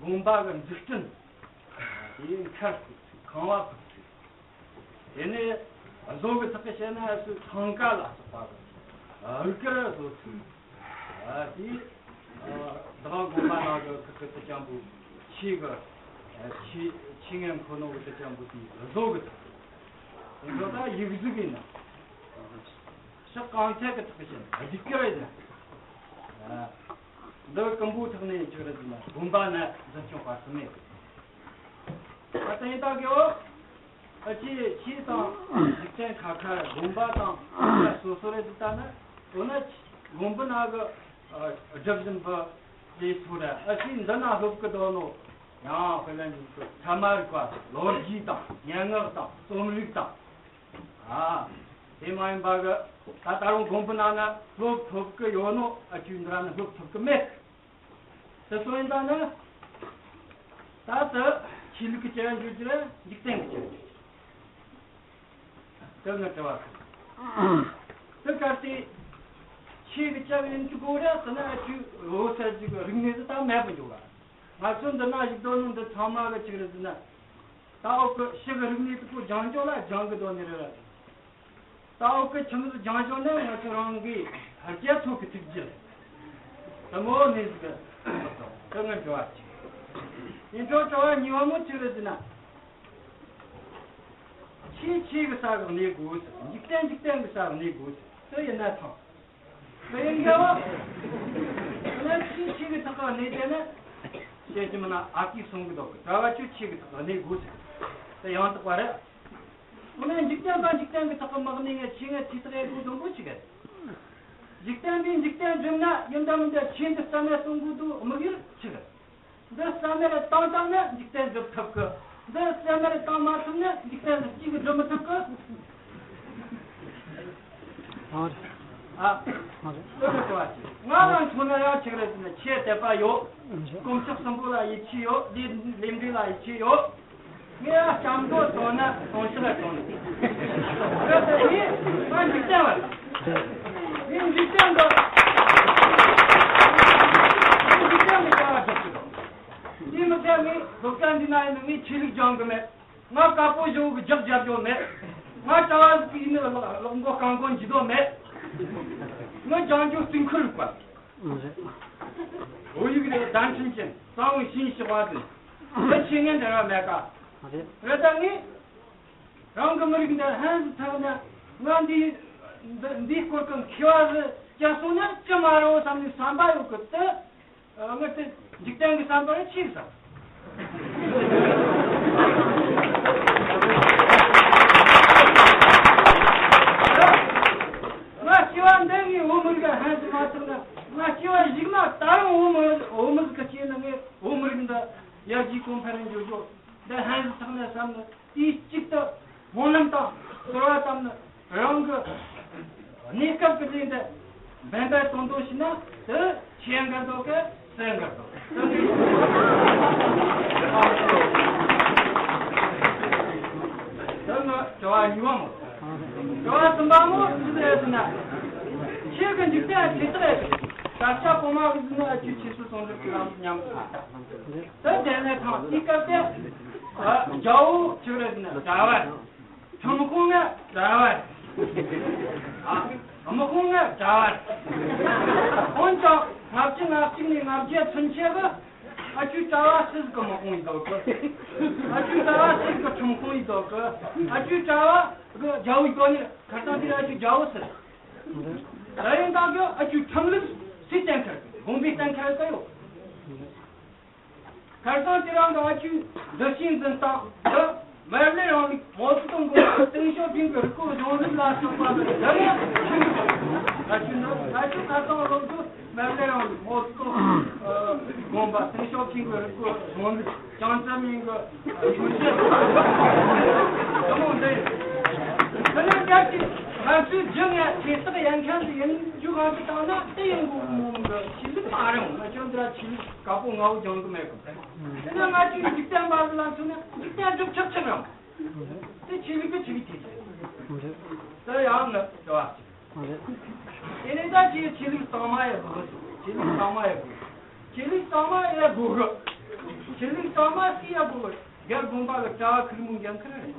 དགོན་པ་གི་འཛུགས་སྐྲུན། དེའི་མཁར་ཕུབ་ཚུལ། ཁང་བ་ཕུབ་ཚུལ། དེ་ནས་བཟོ་གི་ཐོག་ཏུ་བཤད་ན་ཨ་ཆོས་ཐང་ཀ་ལ་སོགས་པ་གི་རིགས་ཀར་བཟོ་ཚུལ། ཨ་དེའི་ཨ་བདག་དབང་དགོན་པ་ནང་གི་ཁུ་ཁུ་དུ་ཅན་པོ་ཆོས་གི་ཨ་ཆོས་ཆོས་ངན་ཁོ་ནོ་གི་དུ་ཅན་པོ་དེའི་བཟོ་གི་ཐོག་ཏུ། དེ་ཚོ་ད་ཡིག་གཟུགས་ཡིན་ན། ཕྱོགས་གང་ཐད་ཀྱི་ཐོག་ཏུ་བཤད་ན་རྒྱུད་སྐར་ཡིན་ན། ཨ་འདི་ཀུན་པོའི་ཐོག་ནས་ཆོས་ར་ཟིན་ན་དགོན་པ་ན་འཛིན་སྐྱོང་བར་སུ་མེད། ད་ལྟ་ཡིན་ད་གི་འོ། ཨ་ཆོས་ཆོས་དང་འཇིག་རྟེན་ཁ་ཁ་དགོན་པ་དང་སོ་སོ་རེ་ཟིན་ད་ན། འོ་ན་དགོན་པ་ན་གི་ཨ་སྒྲུབ་བཞིན་པ་ལས་ཚོ་ར་ཨ་ཆོས་འདི་ན་སློབ་ཀྱི་འདུག་ནོ། ཡང་དཔེ་ལེན་གྱི་ཚད་མ་རིག་པ་ལོ་རྒྱུས་དང་སྙན་ངག་དང་རྩོམ་རིག་དང་། ཨ། དེ་མ་ཡིན་པ་གི་ད་ད་རུང་དགོན་པའི་ནང་ན་སློབ་ཐུབ་ཀྱི་ཡོད་ནོ། ཨ་ཆོས་འདི་ར་ནི་སློབ་ཐུབ་ཀྱི་མེད། དེ་སོང་ཡིན་ད་ནི། ད་དེ་ཆོས་ལུགས་ཀྱི་ཆེད་འཇོག་རྒྱུ་རེད། འཇིག་རྟེན་གྱི་ཆེད་འཇོག་རྒྱུ། དེ་ངའི་དྲི་བ་རེད། དེ་གལ་ཏེ་ཆོས་ཀྱི་ཆེད་ཡིན་དུ་དགོས་རེད་ཟེར་ན། ཨ་ཆོས་འོ་ཟེར་རྒྱུ་གི་རིག་གནས་དེ་ད་མེད་པ་འཇོག་ག་ང་ཚོ་འདི་ན་བཞུགས་དོན་ནི་འདི་ཚང་མ་གི་ཆི་རེད་ཟེར་ན། ད་འོག་གི་ཕྱི་གི་རིག་གནས་དེ་ཚོ་སྦྱང་རྒྱུ་ལ་སྦྱང་གི་དོན་ནི་རེད། ད་འོག་གི་ཁྱིམ་ཚང་སྦྱང་རྒྱུ་ནི་ང་ཚོ་རང་གི་རྒྱ་མཚོ་གི་ཐུགས་རྒྱུད་དེ་མོ་ནི་ཟིག་གི་དེ་ངའི་དྲི་བ་གཅིག་ཡིན། དྲི་བ་གཉིས་པ་མོ་ཆི་རེད་ཟེར་ན། ཆོས་ཆོས་གི་ས་གི་གནས་དགོས་ཟེར། འཇིག་རྟེན་འཇིག་རྟེན་གི་ས་གི་གནས་དགོས་ཟེར། དེ་ཡིན་ན་ཐང་། དེ་ཡིན་དགོས་པ། ང་ཆོས་ཆོས་ཀྱི་ཐོག་ག་གནས་བསྡད་ན། བཤད་ཀྱི་མིན་ན་ཨ་ཀིས་གསུང་གི་འདུག་གི། གྲྭ་བ་ཆོས་ཆོས་ཀྱི་ཐོག་ག་གནས་དགོས་ཟེར། དེ་ཡང་དག་པ་རེད། འོ་ན་འཇིག་རྟེན་དང་འཇིག་རྟེན་གྱི་ཐོག་ག་མ་གནས་ངས་ཆོས་ངས་ཆོས་ཐོག་ཡེ་དགོས་དོན་པོ་ཆི་གི། འཇིག་རྟེན་པས་འཇིག་རྟེན་བསྒྲུབ་ན་ཡིན་ད་མིན་ད་ཆོས་འདི་རྩ་མེད་གཏོང་དགོས་འདུག་དམིགས་ཡུལ་ཆི་གི། འདི་རྩ་མེད་བཏང་བཏང་ན་འཇིག་རྟེན་སྒྲུབ་ཐུབ་གི། འདི་རྩ་མེད་བཏང་མ་ཐུབ་ན་འཇིག་རྟེན་གཅིག་གི་སྒྲུབ་མི་ཐུབ་གི། ཨོ། ཨ། ཨོ་ལེ་ཀོ་བ་ཅི། ང་རང་མཚོན་ན་ཡང་ཆིག་རེད་ཟེར་ན་ཆེས་དད་པ་ཡོད། དཀོན་མཆོག་གསུམ་པོ་ལ་ཡིད་ཆེས་ཡོད། ལས་ལས་འབྲས་ལ་ཡིད་ཆེས་ཡོད། ངས་ཡང་སྐྱབས་འགྲོ་དོན་ན་དོན་ཞིག་ལ་དོན་ནི། རེད་དེ་ངས་ང་འཇིག་རྟེན་བ། ངས་འཇིག་རྟེན་འདི། ངས་འཇིག་རྟེན་གྱི་བྱ་བ་སྒྲུབ་ཀྱི་འདུག་དེ་མི་ཚད་ངས་སློབ་གྲྭ་འདི་ན་ཡིན་ན་ངས་ཆོས་ལུགས་སྦྱང་གི་མེད། ང་དཀར་པོ་བཞོ་གི་རྒྱག་རྒྱབ་རྒྱོ་མེད། ང་གྲྭ་བ་ཟིག་ཡིན་ནི་ལག་མགོ་རྐང་མགོ་འཇུ་དོ་མེད། ང་ལྗང་རྒྱུ་སྟེང་ཁུར་བ། འོ་ཡིག་རེད་བརྡ་འཕྲིན་ཅན་གཙང་བོའི་ཤིང་ཞིག་བ་དེ། ང་ཆེ་ངན་འབྲེལ་བ་མེད་ཀ། རེད་ད་ངས་རང་གི་མི་རིགས་འདི་ཧན་ཟི་ཐང་ན་ང་འདི་འདི་འདི་སྐོར་གི་མཁས་པ་ཟིག་སྐྱ་སོང་ན་ཅི་མ་རེད་བསམ་ནས་བསམ་པ་ཡོད་གི་དེ། ཨ། ངས་དེ་འཇིག་རྟེན་གྱི་བསམ་པ་རེ་ཆེ་ས། ང་སྐྱེ་བ་འདི་ངའི་བོད་མི་རིགས་ཧན་ཟི་མ་ཐུབ་ན། ང་སྐྱེ་བ་གཞུག་མ་ད་རུང་བོད་མི་བོད་མི་ཟིག་གི་སྐྱེས་ན་ངས་བོད་མི་རིགས་འདི་ཡར་རྒྱས་གོང་འཕེལ་རེ་འགྱུར་རྒྱུ་འདི་ཧན་ཟི་ཐག་ནས་བསམ་ནས། དུས་གཅིག་ཏུ་སྨོན་ལམ་དང་གསོལ་བ་བཏབ་ནས་རང་གི་གནས་སྐབས་ཀྱི་ལས་འདི་འབད་འབད་དོན་དོན་བྱས་ན་དེ་ཆེ་འགལ་འདུག་གི་ཟད་འགལ་འདུག་དེ་ནི་དྲི་བ་གཉིས་པ་མོ། དྲི་བ་གསུམ་པ་མོ་ཅི་ཟེར་ཟེར་ན། ཁྱེད་ཀྱི་འཇིག་རྟེན་ཆེ་རྟགས་ཡོད། ད་ཆ་གོང་མ་གི་ཟེར་ན་ཨ་ཆུ་ཆེ་སུ་སོང་འདུག་གི་ལམ་ཉམས་སོང་། དེ་དེ་ནས་ཐང་དེའི་སྐབས་དེ། རྒྱལ་པོ་ཆོས་རེད་ན་གྲྭ་བ། ཁྲིམས་དཔོན་ང་གྲྭ་བ། ཨ། དམག་དཔོན་ང་གྲྭ་བ། འོན་ཀྱང་ལྔ་བཅུ་ང་གཅིག་ནས་ལྔ་བརྒྱ་ཚུན་ཆད་ལ་ཨ་ཆུ་གྲྭ་བ་སུ་ཟིག་གི་དམག་དཔོན་ཡིན་འདུག་གི། ཨ་ཆུ་གྲྭ་བ་སུ་ཟིག་གི་ཁྲིམས་དཔོན་ཡིན་འདུག་གི། ཨ་ཆུ་གྲྭ་བ་གི་རྒྱལ་པོའི་སྒོ་ནས་ཁར་སང་དེར་ཨ་ཆུ་རྒྱལ་པོ་ཟེར། ད་ཡིན་དང་གི་ཨ་ཆུ་ཁྲིམས་ལུགས་སུས་བསྟན་ཁར་དགོན་པའི་བསྟན་ཁར་ག་ཡོད། ཁར་སང་དེ་རིང་གི་ཨ་ཆུའི་འདུ་ཤེས་འཛིན་སྟངས་འདི་མར་ལེ་རིང་ལུགས་མའོ་ཙེ་ཏུང་དགོངས་པ་ཏེང་ཞའོ་ཕིང་གི་རིག་པའི་གཞུང་ལུགས་ལ་སོགས་པ་འདི་ནི་ཤིན་ཏུ་ཨ་ཆུ་ནི་ཨ་ཆུ་ཁ་སང་སློབ་གསོ་མར་ལེ་རིང་ལུགས་མའོ་ཙེ་ཏུང་དགོངས་པ་ཏེང་ཞའོ་ཕིང་གི་རིག་པའི་གཞུང་ལུགས། ཅང་ཙེ་མིན་གྱི་མཆོད་བཤད་དེ་མོ་འདི་ཡིན། དེ་ནས་སྐབས་ཀྱི་ང་ཚོའི་རྒྱུ་ངའི་ཆེ་རྟགས་ཡན་མཁན་དེ་ཡིན་རྒྱུ་གང་དུ་བཏང་ན་དེ་ཡིན་དགོས་མོ་གི་ཆོས་ལུགས་མ་རེད། ང་ཁྱོད་འདི་ར་ཆོས་ལུགས་དཀར་པོ་ལྔ་བོ་སྦྱང་གི་མེད་གི། དེ་ནས་ང་ཚོའི་འཇིག་རྟེན་པ་ལ་མཚོན་ན་འཇིག་རྟེན་སྒྲུབ་ཆོག་ཆོག་རང་དེ་ཆོས་ལུགས་ཀྱི་ཆོས་ལུགས་དེ་རེད། དེ་ཡང་ནི་དྲི་བ་གཅིག་དེ་ནས་ད་ཁྱེད་ཆོས་ལུགས་གཙང་མ་ཡེ་དགོས། ཆོས་ལུགས་གཙང་མ་ཡེ་དགོས། ཆོས་ལུགས་གཙང་མ་ཡེ་དགོས་གི། ཆོས་ལུགས་གཙང་མ་སུས་ཡེ་དགོས་གི། རྒྱལ་དགོན་པ་གི་གྲྭ་བ་ཁེར་མོ་འགན་ཁུར་རེད།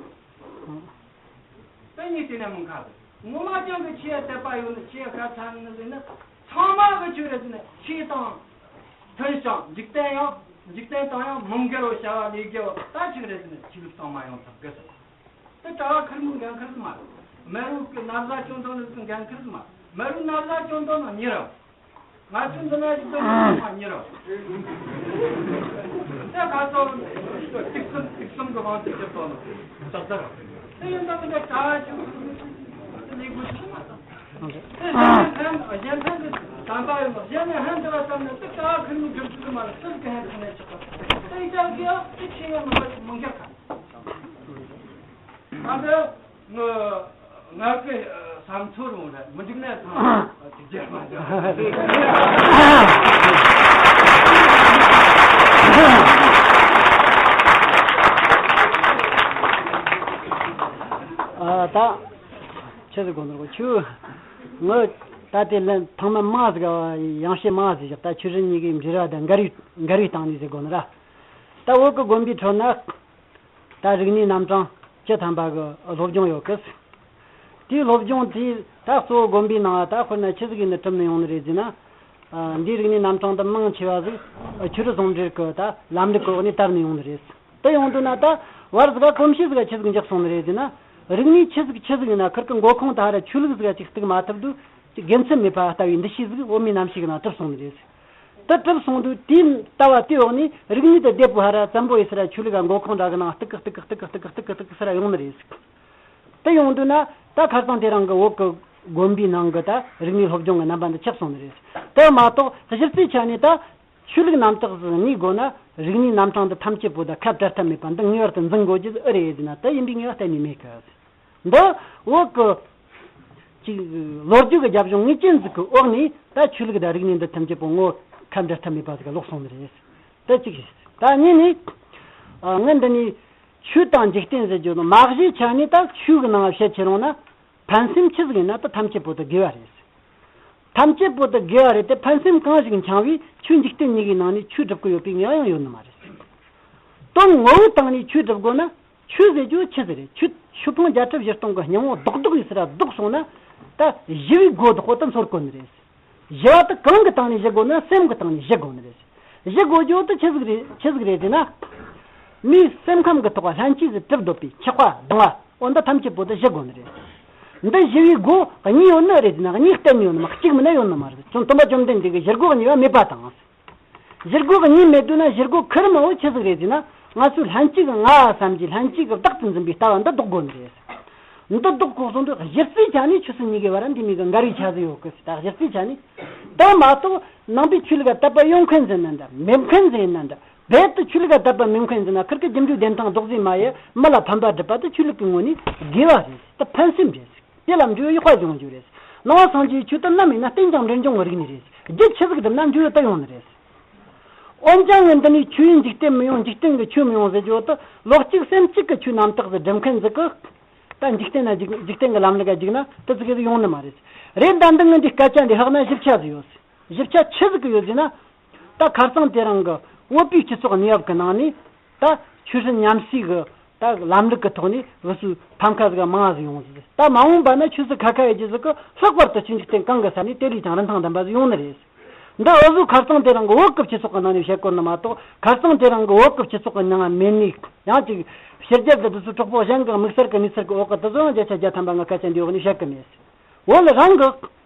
དེ་གཉིས་དེ་ནས་མི་འགལ་གི། ངོ་མ་ཅང་གི་ཆོས་དད་པ་ཡོད་ནི་ཆོས་ག་ཚང་ནི་ཟེར་ན། ཚང་མ་གི་ཆོས་རེད་ཟེར་ན་ཆོས་དང་མཐུན་ཞིང་འཇིག་རྟེན་ཡང་འཇིག་རྟེན་དང་ཡང་མི་འགལ་བར་བྱ་བ་ལས་དགེ་བ་ད་ཆོས་རེད་ཟེར་ན་ཆོས་ལུགས་གཙང་མ་ཡོང་ཐབས་དགོས་ཟེར། དེ་གྲྭ་བ་ཁེར་མོའི་འགན་ཁུར་ཟིག་མ་རེད། མི་རབས་ཀྱི་ན་བཟའ་གྱོན་དོན་ནི་འགན་ཁུར་ཟིག་མ་རེད། མི་རབས་ན་བཟའ་གྱོན་དོན་ནི་མྱི་རེད། ང་ཚོའི་འདི་ན་ཡིག་དོན་ནི་མྱི་རེད། དེ་ག་ཚོད་ཏིག་གསུམ་ཏིག་གསུམ་གྱི་དབང་དུ་གྱུར་ཏོ་ནི་ཙག་ཙག་དེ་ཡིན་ད་མི་འདྲ་གྲྭ་བ་ཅིག་དེ་ལས་དགོས་ཤིག་མ་དང་། དེ་གཞན་ཕན་གཞན་ཕན་གྱི་དམ་པ་ཡོད་ན་གཞན་ནས་ཕན་བཏགས་པ་ཙམ་ནས་དེ་གྲྭ་བ་ཁེར་མོའི་སྒྲུབ་ཚུལ་མ་རེད། སུ་གི་ཕན་ཐོགས་ནས་ཆོག་གི། དེ་ཡིན་ད་གི་ཡང་དེ་ཆེ་ཡང་མི་འགལ་མི་འགལ་ག་ད་ལྟ་ང་ང་གི་བསམ་ཚུལ་རང་རེད། མི་འགྲིག་ན་ཚང་མ་ཐུགས་རྗེ་མ་འདྲ། ཨ་ད་ཆི་ཟིག་གོ་ནོར་གོ་ཆུ་ངི་ད་དེ་ལན་ཐང་མ་མ་ཟིག་ཡང་བཤད་མ་ཟིག་བཞག་ད་ཆུ་རི་གཉིས་ཀའི་འབྲེལ་བ་དང་འགལ་བའི་འགལ་བའི་སྟེང་ནས་ཟིག་གོ་ནོ་ར། ད་བོད་ཀྱི་དགོན་པའི་ཁྲོད་ན། ད་རིག་གནས་རྣམ་གྲངས་བཅུ་ཐམ་པ་གི་སློབ་སྦྱོང་ཡོད་གི། དེའི་སློབ་སྦྱོང་དེ་ད་གཙོ་བོ་དགོན་པའི་ནང་ད་དཔེར་ན་ཆི་ཟིག་ཡིན་ན་གྲུབ་ནས་ཡོང་ནི་རེད་ཟེར་ན། ཨ། འདིའི་རིག་གནས་རྣམ་གྲངས་འདི་མང་ཆེ་བ་ཟིག་ཆོས་རིག་ཟུང་འབྲེལ་གི་ད་ལམ་ལུགས་ཀྱི་འོག་ནས་དར་ནས་ཡོང་ནི་རེད། དེ་ཡོང་དུས་ན་ད་བར་ཟིག་ག་གོམས་གཤིས་ཟིག་ག་ཆི་ཟིག་འཇགས་སོང་ནི་རེད་ཟེར་ན། རིག་གནས་ཆི་ཟིག་ཆི་ཟིག་ཡིན་ན་ཁིར་གི་མགོ་ཁུངས་ད་ཧ་ར་ཆོས་ལུགས་ཟིག་ག་ཅིག་གཏུག་མ་ཐུབ་དུས་ཅིག་དགེ་མཚན་མེད་པ་ལྟ་བུའི་འདུ་ཤེས་ཟིག་བོད་མིའི་རྣམ་ཤེས་ཀྱི་ནང་གྲུབ་སོང་ནི་རེད། དེ་གྲུབ་སོང་དུས་དེའི་ལྟ་བ་དེའི་འོག་ནས་རིག་གནས་དེ་བདེ་པོ་ཧ་ར་བཙན་པོ་ཡིན་ས་ར་ཆོས་ལུགས་ཀ་མགོ་ཁུངས་འདྲ་གི་ནང་གཏུག་གི་གཏུག་གི་གཏུག་གི་གཏུག་གི་གཏུག་གི་ས་ར་ཡོང་ནི་རེད། དེ་ཡོང་དུས་ན་ད་ཁ་སང་དེ་རིང་གི་བོད་ཀྱི་དགོན་པའི་ནང་གི་ད་རིག་གནས་སློབ་སྦྱོང་གི་རྣམ་པ་འདི་ཆགས་སོང་ནི་རེད། དེ་མ་གཏོགས་གཞི་རྩའི་ཆ་ནས་ད་ཆོས་ལུགས་རྣམ་དག་ཟིག་གནས་དགོས་ན་རིག་གནས་རྣམ་གྲངས་འདི་ཐམས་ཅད་པོ་ད་ཁ་བྲལ་ཐབས་མེད་པ་འདི་ངེས་པར་དུ་འཛིན་དགོས་རྒྱུ་ཨེ་རེད་ཟེར་ན་དེ་ཡིན་པའི་ངེས་པ་གཏན་ནས་མེད་གི། འདི་བོད་ཀྱི་ ཅིག་ལོ་རྒྱུས་ཀྱི་རྒྱབ་ལྗོངས་ངེས་ཅན་ཟིག་གི་འོག་ནས་ད་ཆོས་ལུགས་དང་རིག་གནས་འདི་ཐམས་ཅད་པོ་ངོ་ཁ་འབྲལ་ཐབས་མེད་པ་ཟིག་ག་ལོག་སོང་ནི་རེད། ད་གཅིག་རེད། ད་གཉིས་ནས་ཨ། ངས་འདི་ནས་ཆོས་དང་འཇིག་རྟེན་ཟེར་རྒྱུ་དང་མ་གཞི་ཆ་ནས་ད་ཆོས་ཀྱི་ནང་བཤད་ཁྱེར་ཡོང་ན། ཕན་སེམས་ཆི་ཟིག་ཡིན་ན་ད་ཐམས་ཅད་པོ་དེ་དགེ་བ་རེད། ཐམས་ཅད་པོ་དེ་དགེ་བ་རེད་དེ། ཕན་སེམས་གང་ཞིག་འཆང་བས་ཆོས་འཇིག་རྟེན་གཉིས་ཀའི་ནང་ནས་ཆོས་སྒྲུབ་ཀྱི་ཡོད་པའི་ངེས་པ་ཡང་ཡོད་ནི་མ་རེད། དོན་ངོ་བོའི་སྟེང་ནས་ཆོས་སྒྲུབ་དགོས་ན། ཆོས་ཟེར་རྒྱུ་ཆི་ཟིག་རེད། ཆོས་ཆོས་ཕུང་བརྒྱད་ཁྲི་བཞི་སྟོང་གི་སྙིང་པོ་རྡོག་རྡོག་ཡིན་ཟེར་ར་རྡོག་སོང་ན། ད་ཞི་བའི་སྒོ་དེ་ཁོ་ད་འཚོལ་དགོས་ནི་རེད། ཞི་བ་དེ་གང་གི་སྟེང་ནས་ཞི་དགོས་ན། སེམས་ཀྱི་སྟེང་ནས་ཞི་དགོས་ནི་རེད། ཞི་དགོས་རྒྱུ་དེ་ཆི་ཟིག་རེད། ཆི་ཟིག་རེད་ཟེར་ན། མིའི་སེམས་ཁམས་ཀྱི་ཐོག་ལྷན་སྐྱེས་སུ་གྲུབ་འདོད་པའི་ཆགས་པ་སྡང་བ། འོ་ད་ཐམས་ཅད་པོ་དེ་ཞི་དགོས་ནི་རེད། འདི་ཞི་བའི་སྒོ་གཉིས་ཡོད་ནི་རེད་ཟེར་ན། གཉིས་གཏན་ནས་ཡོད་ནི་མ། གཅིག་མིན་ན་ཡོད་ནི་མ་རེད། བྱང་སྟོན་པ་བཅོམ་ལྡན་འདས་ཀྱིས་ཞི་སྒོ་གཉིས་པ་མེད་པ་དང་། ཞི་སྒོ་གཉིས་མེད་དུས་ན་ཞི་སྒོ་ཁེར་མ་བོ་ཆི་ཟིག་རེད་ཟེར་ན། ང་ཚོའི་ལྷན་སྐྱེས་ཀྱི་ང་བསམ་གྱིས་ལྷན་སྐྱེས་ཀྱིས་བདག་ཏུ་འཛིན་པའི་ལྟ་བ་འདི་ལྡོག་དགོས་ནི་རེད། འདི་ལྡོག་དགོས་སོང་དུས་གཞི་རྩའི་ཆ་ནས་ཆོས་སྲིད་གཉིས་ཀའི་བར་འདི་མོ་གི་འགལ་བའི་ཆ་ཟིག་ཡོད་གི་ཟེར། ད་གཞི་རྩའི་ཆ་ནས། ད་མ་གཏོགས་ནང་པའི་ཆོས་ལུགས་ལ་དད་པ་ཡོད་མཁན་ཟིག་ཡིན་ན་འདྲ། མེད་མཁན་ཟིག་ཡིན་ན་འདྲ། རྦད་དེ་ཆོས་ལུགས་ལ་དད་པ་མེད་མཁན་ཟིག་ན་ཁིར་གི་རྒྱུ་འབྲས་བདེན་མཐའ་རྫོགས་ཟིན་མ་ཡིན། མི་ལ་ཕན་པ་སྒྲུབ་པ་དེ་ཆོས་ལུགས་ཀྱི་ངོས་ནས་དགེ་བ་རེད། དེ་ཕན་སེམས་རེད། དེ་ལ་འབྲས་བུ་ཡག་པ་འབྱུང་རྒྱུ་རེད། ནང་པ་སངས་རྒྱས་ཆོས་དེ་ནམ་ཡིན་ན་རྟེན་ཅིང་འབྲེལ་འབྱུང་གི་རིག་གནས་རེད། རྒྱུ་ཆི་ཟིག་བསྒྲུབ་ན་འབྲས་བུ་དེ་ཡོང་ནི་རེད། འོན་ཀྱང་ངས་འདི་ནས་ཆོས་ཡིན་འཇིག་རྟེན་མི་ཡོང་། འཇིག་རྟེན་གྱི་ཆོས་མི་ཡོང་ཟེར་རྒྱུ་དེ་བློ་གཅིག་སེམས་གཅིག་གི་ཆོས་རྣམ་དག་ཟིག་སྒྲུབ་མཁན་ཟིག་གིས། ད་འཇིག་རྟེན་ན་འཇིག་འཇིག་རྟེན་གྱི་ལམ་ལུགས་ལ་འཇིག་ན་དེ་ཟིག་ཡོང་ནི་མ་རེད། རེད། ད་འདི་ངས་འདི་སྐད་ཆ་འདི་ལྷག་ན་ཞིབ་ཆ་ཟིག་ཡོད། ཞིབ་ཆ་ཆི་ཟིག་གི་ཡོད་ཟེར་ན། ད་ཁ་སང་དེ་རིང་གི་བོད་པའི་སྤྱི་ཚོགས་གནས་བབ་ཀྱི་ནང་ནས། ད་ཆོས་སྲིད་མཉམ་བསྲེས་ཀྱི་ད་ལམ་ལུགས་ཀྱི་ཐོག་ནས་འུ་ཚོའི་ཕམ་ཁ་ཟིག་མང་ཟིག་ཡོང་ཟིག་ད་མ་འོངས་པ་ན་ཆོས་སྲིད་ཁ་ཁ་ཡེད་རྒྱུ་ཟིག་གི་ལྷག་པར་དུ་ཆོས་འཇིག་རྟེན་གང་གི་ས་ནས་དེ་ལས་ཀྱང་རིན་ཐང་ལྡན་པ་ཟིག་ཡོང་ནི་རེད། འདི་འུ་ཚོ་ཁ་སང་དེ་རིང་གི་བོད་ཀྱི་སྤྱི་ཚོགས་ཀྱི་ནང་ནས་བཤད་དགོས་ནི་མ་གཏོགས། ཁ་སང་དེ་རིང་གི་བོད་ཀྱི་སྤྱི་ཚོགས་ཀྱི་ནང་མེད་ནས། ཡང་ཅིག་ཕྱི་རྒྱལ་གྱི་དེ་ཚོའི་གྲོགས་པོ་གཞན་གྱི་དམིགས་བསལ་གྱི་གནས་ཚུལ་གྱི་འོག་གི་དེ་ཚོ་ཡང་བརྒྱ་ཆ་བརྒྱ་ཐམ་པ་ངས་སྐད་ཆ་འདིའི་འོག་ནས་བཤད་གི་མེད། བོད་རང་གི་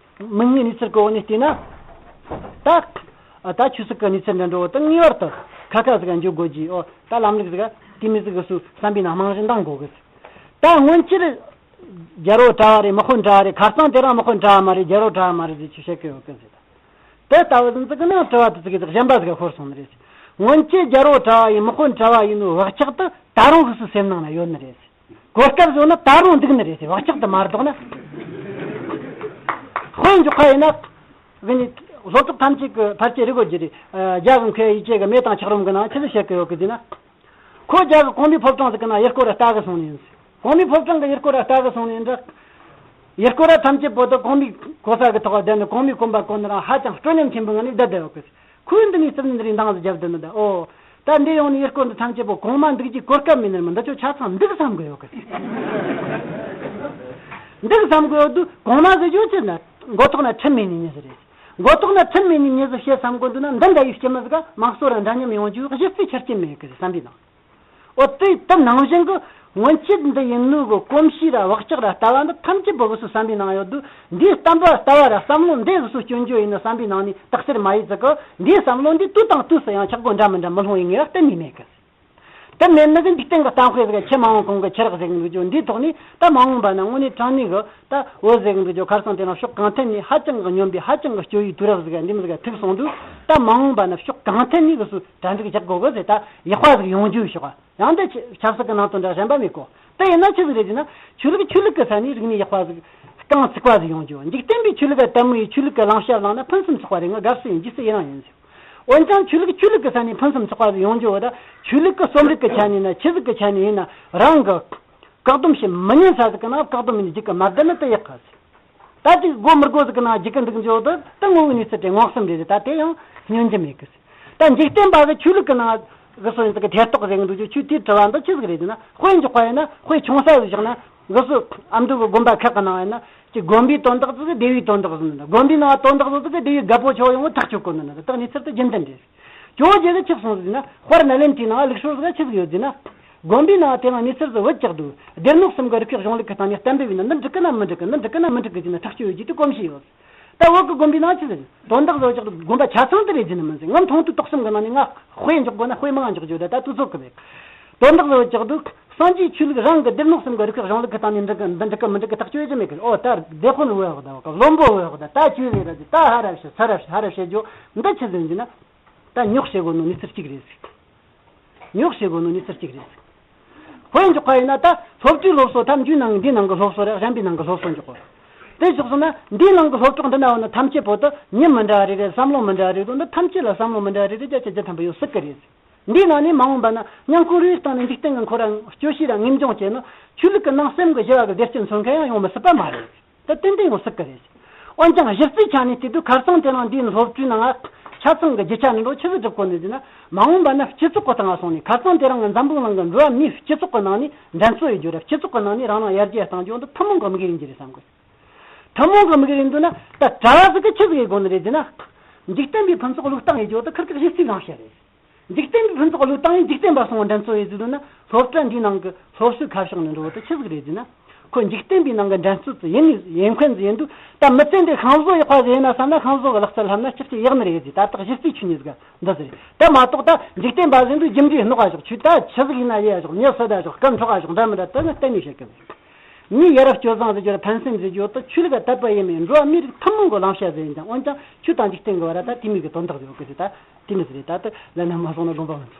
མིག་སྔའི་གནས་ཚུལ་གྱི་འོག་ནས་བལྟས་ན། ད་ད་ཆོས་སྲིད་ཀྱི་གནས་ཚུལ་འདི་འདྲ་བོ་དེ་ངེས་པར་དུ་ཁ་ཁ་ཟིག་འཇོག་དགོས་ཀྱི། ཨོ་ད་ལམ་ལུགས་ཟིག་དེ་མོ་ཟིག་གི་སུ་བསམ་པའི་ནང་རྨང་གཞི་འདིང་དགོས་གི། ད་སྔོན་ཆད་རྒྱལ་པོ་གྲྭ་བ་རེད། དམག་དཔོན་གྲྭ་བ་རེད། ཁ་སང་དེ་རིང་དམག་དཔོན་གྲྭ་བ་མ་རེད། རྒྱལ་པོ་གྲྭ་བ་མ་རེད་ཟེར་ཆོས་བཤད་གི་ཡོད་གི་ཟེར། དེ་ལྟ་བུ་ཟིག་གི་ནང་དྲི་བ་དེ་ཚིག་གི་གཞན་པ་ཟིག་ག་ཤོར་སོང་ནི་རེད། སྔོན་ཆད་རྒྱལ་པོ་གྲྭ་བ་ཡིན། དམག་དཔོན་གྲྭ་བ་ཡིན་ནོ་བག་ཆགས་དེ་ད་རུང་གི་སུ་སེམས་ནང་ན་ཡོད་ནི་རེད། གོ་སྐབས་བཟོ་ན་ད་རུང་འདུག་ནི་རེད་ཟེར། བག་ཆགས་དེ་མ་ལྡོག་ན། དཔེ་འཇོག་པ་ཡིན་ན། དེ་ནི་སློབ་གྲོགས་ཐམས་ཅད་ཀྱི་ཕལ་ཆེར་རིག་དགོས་ཀྱི་རེད། རྒྱ་གི་མཁས་ཡིད་ཆེས་ཀྱི་མེ་དང་འཁྱགས་རོམ་གྱི་ནང་ཆི་ཟིག་བཤད་ཀྱི་ཡོད་གི་ཟེར་ན། ཁོ་རྒྱ་གི་གོང་མའི་ཕོ་བྲང་ཟིག་གི་ནང་ཡུལ་སྐོར་ར་ལྟ་གི་སོང་ནི་ཡིན་ཟེར། གོང་མའི་ཕོ་བྲང་གི་ཡུལ་སྐོར་ར་ལྟ་གི་སོང་ནི་ཡིན་འདྲ། ཡུལ་སྐོར་ར་ཐམས་ཅད་པོ་དེ་གོང་མའི་གོ་ས་གི་ཐོག་བསྡད་ནས་གོང་མའི་གོམ་པ་གོན་ནི་རང་ཧ་ཅང་སྤྲོ་ཉམས་ཆེན་པོའི་ངང་ནས་བསྡད་བསྡད་ཡོད་གི་ཟེར། ཁོས་འདི་ནས་ཟུར་ནས་འདི་རིགས་འདང་ཟིག་བརྒྱབ་བསྡད་ནི་ད། ཨོ། ད་འདི་ཡོང་ནས་ཡུལ་སྐོར་འདི་ཐམས་ཅད་པོ་གོང་མ་འདུག་རྒྱུའི་གོ་སྐབས་མེད་ནི་རེད་མོ། འདི་ཚོ་ཆ་ཚང་འདུག་བསམ་གི་ཡོད་གི། འདུག་བསམ་གི་ཡོད་དུས་གོང་མ་ཟེར་རྒྱུ་ཅི་ན་མགོ་ཐོག་ན་ཁྲིམས་མེད་ནི་མྱི་ཟིག་རེད། མགོ་ཐོག་ན་ཁྲིམས་མེད་ནི་མྱི་ཟིག་བཤད་བསམ་གི་འདུག་ན། འདི་འདྲ་ཡི་སྐྱེ་མི་ཟིག་ག་དམངས་གཙོ་ར་འདྲ་མཉམ་ཡོང་རྒྱུའི་གཞི་རྩའི་ཆ་རྐྱེན་མེད་གི་ཟེར་བསམ་པའི་ནང་། ཨོ་དེ་ལྟར་ནང་བཞིན་གི་སྔོན་ཆད་འདི་ཡིན་ནོ་གི་གོམས་གཤིས་ར་བག་ཆགས་ར་ལྟ་བ་འདི་ཐམས་ཅད་པོ་གི་སུ་བསམ་པའི་ནང་ཡོད་དུས། འདིའི་བསམ་པ་ལྟ་བ་ར་བསམ་བློ་འདི་གི་སུ་སྐྱོན་བརྗོད་ཡིན་ནོ་བསམ་པའི་ནང་ནས་རྟགས་གསལ་མ་ཡིན་ཟིག་གི། འདིའི་བསམ་བློ་འདི་དུས་དང་དུས་སུ་ཡང་ཆག་སྒོ་འདྲ་མི་འདྲ་མི་ལྷུང་བའི་ངེས་པ་གཏན་ནས་མེད་གི། དེ་མེད་ནི་གི་འཇིག་རྟེན་གི་གཏམ་དཔེ་ཟིག་ཁྱི་མ་འོངས་གོང་གི་ཁྱི་རག་ཟེར་གི་འདུག་ཅོ། འདིའི་ཐོག་ནས་ད་མ་འོངས་པ་ན་དངོས་གནས་དྲང་གནས་གི་ད་བོད་ཟེར་གི་འདུག་ཅོ། ཁ་སང་དེ་ན་ཕྱོགས་གང་ཐད་ནས་ཧ་ཅང་གི་སྙོམས་པའི་ཧ་ཅང་གི་སྐྱོ་བའི་དུས་རབས་ཟིག་འདི་མོ་ཟིག་ཐུག་སོང་དུས། ད་མ་འོངས་པ་ན་ཕྱོགས་གང་ཐད་ནས་གི་སུ་གྲ་སྒྲིག་རྒྱག་དགོས་གི་ཟེར། ད་ཡག་པ་ཟིག་ཡོང་རྒྱུ་ཞོག་ཡང་འདི་ཆབ་སྲིད་ཀྱི་ནང་དོན་འདྲ་གཞན་པ་མེད་གོ། དེ་ཡིན་ན་ཆི་ཟིག་རེད་ཟེར་ན། ཆོས་ལུགས་ཆོས་ལུགས་ཀྱི་ས་ནས་རིག་གནས་ཡག་པ་ཟིག་རྐང་ཚུགས་པ་ཟིག་ཡོང་རྒྱུ། འཇིག་རྟེན་པའི་ཆོས་ལུགས་ལ་དད་མོས་ཡི་ཆོས་ལུགས་ཀྱི་གླེང་བྱ་བླངས་ན་ཕུན་སུམ་ཚོགས་པ་རེད། ང་དགའ་བསུ་ཡིན། རྗེས་སུ་ཡི་རང་ཡིན་ཟེར། འོན་ཀྱང་ཆོས་ལུགས་ཆོས་ལུགས་ཀྱི་ས་ནས་ཕུན་སུམ་ཚོགས་པ་ཟིག་ཡོང་རྒྱུ་བོ་ད། ཆོས་ལུགས་ཀྱི་རྩོམ་རིག་གི་ཆ་ནས་ན་ཆི་ཟིག་གི་ཆ་ནས་ཡིན་ན་རང་གི་བཀག་སྡོམ་བྱེད་མི་ཉན་ས་ཟིག་གི་ནང་བཀག་སྡོམ་ཡིན་རྒྱུ་གི་མ་བསྡད་ན་དེ་ཡག་ག་ཟིག་ད་ཅིག་དགོས་མི་དགོས་ཟིག་གི་ནང་རྒྱུག་གི་འདུག་འཇོག་དུས་ད་ངོ་བོའི་གནས་ཚུལ་དེ་མངོན་སུམ་རེད། ད་དེ་ཡང་སྙོན་རྒྱུ་མེད་གི་ཟིག་ད་འཇིག་རྟེན་པ་གི་ཆོས་ལུགས་ཀྱི་ནང་གི་སོ་ཡིན་ཟིག་གི་ཐེ་གཏོགས་ཟེར་གི་འདུག་ཅོ། ཆོས་དེའི་དྲི་བ་འདི་ཆི་ཟིག་རེད་ཟེར་ན། དཔེ་འཇོག་པ་ཡིན་ན་དཔེ་ཆུང་ས་ཟིག་བཞག་ན། གི་སུ་ཨ་མདོ་གི་དགོན་པ་ཁག་གི་ནང་ཡིན་ན་ཅིག་དགོན་པའི་དོན་དག་ཟིག་སྡེ་བའི་དོན་དག་ཟིག་ན། དགོན་པའི་ནང་དོན་དག་ཟིག་ཟིག་སྡེ་བའི་རྒད་པོ་ཆོ་ཡོང་ཐག་གཅོད་གོ་ནི་ན། ད་གནས་ཚུལ་དེ་རྒྱུན་ལྡན་རེད། ཇོ་བོ་རྗེ་གིས་ཆི་གསུངས་ཟིག་ན། དཔལ་ནཱ་ལེནྡྲའི་ནང་ལུགས་སྲོལ་ཟིག་ཆི་ཟིག་ཡོད་ཟེར་ན། དགོན་པའི་ནང་དེ་རིང་གནས་ཚུལ་ཟིག་བུད་ཀྱག་འདུག་སྡེར་སྣོད་གསུམ་གི་རིགས་པའི་གཞུང་ལུགས་ཀྱི་སྟེང་ནས་གཏན་འབེབས་ཡིན་ན་འདི་འགྲིག་གི་ན་མི་འགྲིག་གི། འདི་འགྲིག་གི་ན་མི་འགྲིག་གི་ཟེར་ན་ཐག་གཅོད་ཡོད་རྒྱུ་དེ་གོམས་གཤིས་ཡོད། ད་བོད་ཀྱི་དགོན་པའི་ནང་ཆི་ཟེར། དོན་དག་བཟོ་ཆོག་དགོན་པ་ཆ་ཚང་དེ་རེད་ཟེར་ནི་མིན་ཟེར། ང་མཐོང་ཐོས་དོགས་གསུམ་གི་ནང་ནས་ང་དཔེ་འཇོག་དགོས་ན་དཔེ་མང་འཇོག་རྒྱུ་ད་ད་དུས་ཚོད་གི་མེད། དོན་དག་བཟོ་ཆོག་འདུག་སངས་རྒྱས་ཆོས་ལུགས་རང་གི་སྡེར་སྣོད་གསུམ་གི་རིགས་པའི་གཞུང་ལུགས་ཀྱི་སྟེང་ནས་འགྲིག་གི་འདི་འགྲིག་གི་མི་འགྲིག་གི་ཐག་གཅོད་རྒྱུ་མེད་གི། ཨོ་ད་སྡེ་དཔོན་བོ་ཡག་ད་བ་གི་བློན་པོ་བོ་ཡག་ད་ད་ཆོས་ཟེར་ར་ཟེར། ད་ཧ་ར་བཤད་ས་ར་བཤད་ཧ་ར་བཤད་རྒྱུ་འདི་ཆི་ཟེར་ཟེར་ན། ད་ཉོག་བཤད་དགོས་ནོ་གནས་ཚུལ་གཅིག་རེད་ཟེར། ཉོག་བཤད་དགོས་ནོ་གནས་ཚུལ་གཅིག་རེད། དཔེ་འཇོག་པ་ཡིན་ན་ད་སློབ་གྲྭའི་སློབ་གསོ་ཐམས་ཅད་ནང་འདི་ནང་གི་སློབ་གསོ་རེད། གཞན་པའི་ནང་གི་སློབ་གསོ་འཇོག་གོ། དེ་བཞག་སོང་ན་འདིའི་ནང་གི་སློབ་གྲོགས་འདི་ན་ཡོད་ན་ཐམས་ཅད་པོ་དུ་མྱི་མི་འདྲ་རེ་རེ། བསམ་བློ་མི་འདྲ་རེ་རེ། འདི་ཐམས་ཅད་ལ་བསམ་བློ་མི་འདྲ་རེ་རེ་བརྒྱ་ཆ་བརྒྱ་ཐམ་པ་ཡོད་སྲིད་གི་རེད། འདིའི་ནང་ནས་མ་འོངས་པ་ན་ཉམས་ཁུངས་རེ་རེའི་སྟེང་ནས་འཇིག་རྟེན་གྱི་འཁོར་ར་སྐྱོ་ཤས་ར་ངེས་འབྱུང་བྱས་ན་ཆོས་ལུགས་ཀྱི་ནང་སེམས་ཀྱི་ཞི་བ་གི་བདེ་སྐྱིད་མཚོན་མཁན་ཡང་ཡོང་མི་སྲིད་པ་མ་རེད། ད་ཏན་ཏན་ཡོང་སྲིད་གི་རེད། འོན་ཀྱང་གཞི་རྩའི་ཆ་ནས་བལྟས་དུས་ཁ་སང་དེ་རིང་འདིའི་སློབ་གྲྭའི་ནང་ང་ཆ་ཚང་གི་རྒྱུ་ཆ་འདི་འགྲོ་ཆི་ཟིག་སྒྲུབ་དགོས་ནི་ཟེར་ན། མ་འོངས་པ་ན་སྤྱི་ཚོགས་གི་སྟེང་ང་སོང་ནས་ཁ་སང་དེ་རིང་གི་འཛམ་བུ་གླིང་གི་འགྲོ་བ་མིའི་སྤྱི་ཚོགས་གི་ནང་ནས་འགྲན་རྩོད་ཡེད་རྒྱུ་ར། སྤྱི་ཚོགས་གི་ནང་ནས་རང་རང་ཡར་རྒྱས་གཏང་རྒྱུ་འདི་ཐུན་མོང་གི་དམིགས་ཡུལ་ཡིན་རྒྱུ་རེད་བསམ་གི། ཐུན་མོང་གི་དམིགས་ཡུལ་ཡིན་འདུག་ན། ད་གྲྭ་བ་ཟིག་གིས་ཆི་ཟིག་ཡེད་དགོས་ནི་རེད་ཟེར་ན། འཇིག་རྟེན་པའི་ཕུན་ཚོགས་བློས་བཏང་ཡེད་རྒྱུ་དེ་ཁིར་ཁིར་གཞི་རྩའི་བླང་བྱ་རེད། འཇིག་རྟེན་པའི་ཕུན་ཚོགས་བློས་བཏང་ཡེད། འཇིག་རྟེན་པ་སོང་འགྲན་རྩོད་ཡེད་ཟེར་འདུག་ན། སློབ་གྲྭ་འདིའི་ནང་གི་སློབ་གསོའི་ཁ་ཕྱོགས་ནས་འགྲོ་བ་དེ་ཆི་ཟིག་རེད་ཟེར་ན། ཁོ་འཇིག་རྟེན་པའི་ནང་གི་འགྲན་རྩོད་དེ་ཡིན་ནི་ཡིན་མཁན་ཟིག་ཡིན་དུས། ད་མི་ཚེ་འདི་ཤིང་བཟོ་ཡག་པ་ཟིག་ཡིན་ན་བསམ་ན། ཤིང་བཟོ་གི་ལག་རྩལ་བསླབ་ན་ཅིག་ཅིག་ཡག་ནི་རེད་ཟེར། ད་ལྟ་གཞི་རྩའི་ཆོས་ཉིད་ཟིག་འདི་ཟིག་རེད། ད་མ་གཏོགས་ད་འཇིག་རྟེན་པ་ཟིག་ཡིན་དུས་རྒྱུ་འབྲས་སྣོག་ག་ཞོག་ཆོས་ད་ཆི་ཟིག་ཡིན་ན་ཡེད་ཡ་ཞོག་མྱི་བསད་ད་ཞོག་སྐད་འཕྲོག་ག་ཞོག་འདྲ་མི་འདྲ་དེ་ནི་གཏན་ནས་བཤད་གི་མེད། མིའི་ཡ་རབས་སྤྱོད་བཟང་ཟེར་རྒྱུ་ར་ཕན་སེམས་ཟེར་རྒྱུ་དེ་ཆོས་ལུགས་ལ་དད་པ་ཡེད་མེད། འགྲོ་བ་མིའི་རིགས་ཐུན་མོང་གི་བླང་བྱ་ཟིག་ཡིན་ཀྱང་། འོན་ཀྱང་ཆོས་དང་འཇིག་རྟེན་གྱི་བར་ད་དེ་མོ་གི་དོན་དག་ཟིག་ཡོད་གི་ཟེར། ད་དེ་མོ་ཟིག་རེད། ད་དེ་ལབ་ན་མ་སོང་ན་དགོངས་པ་མི་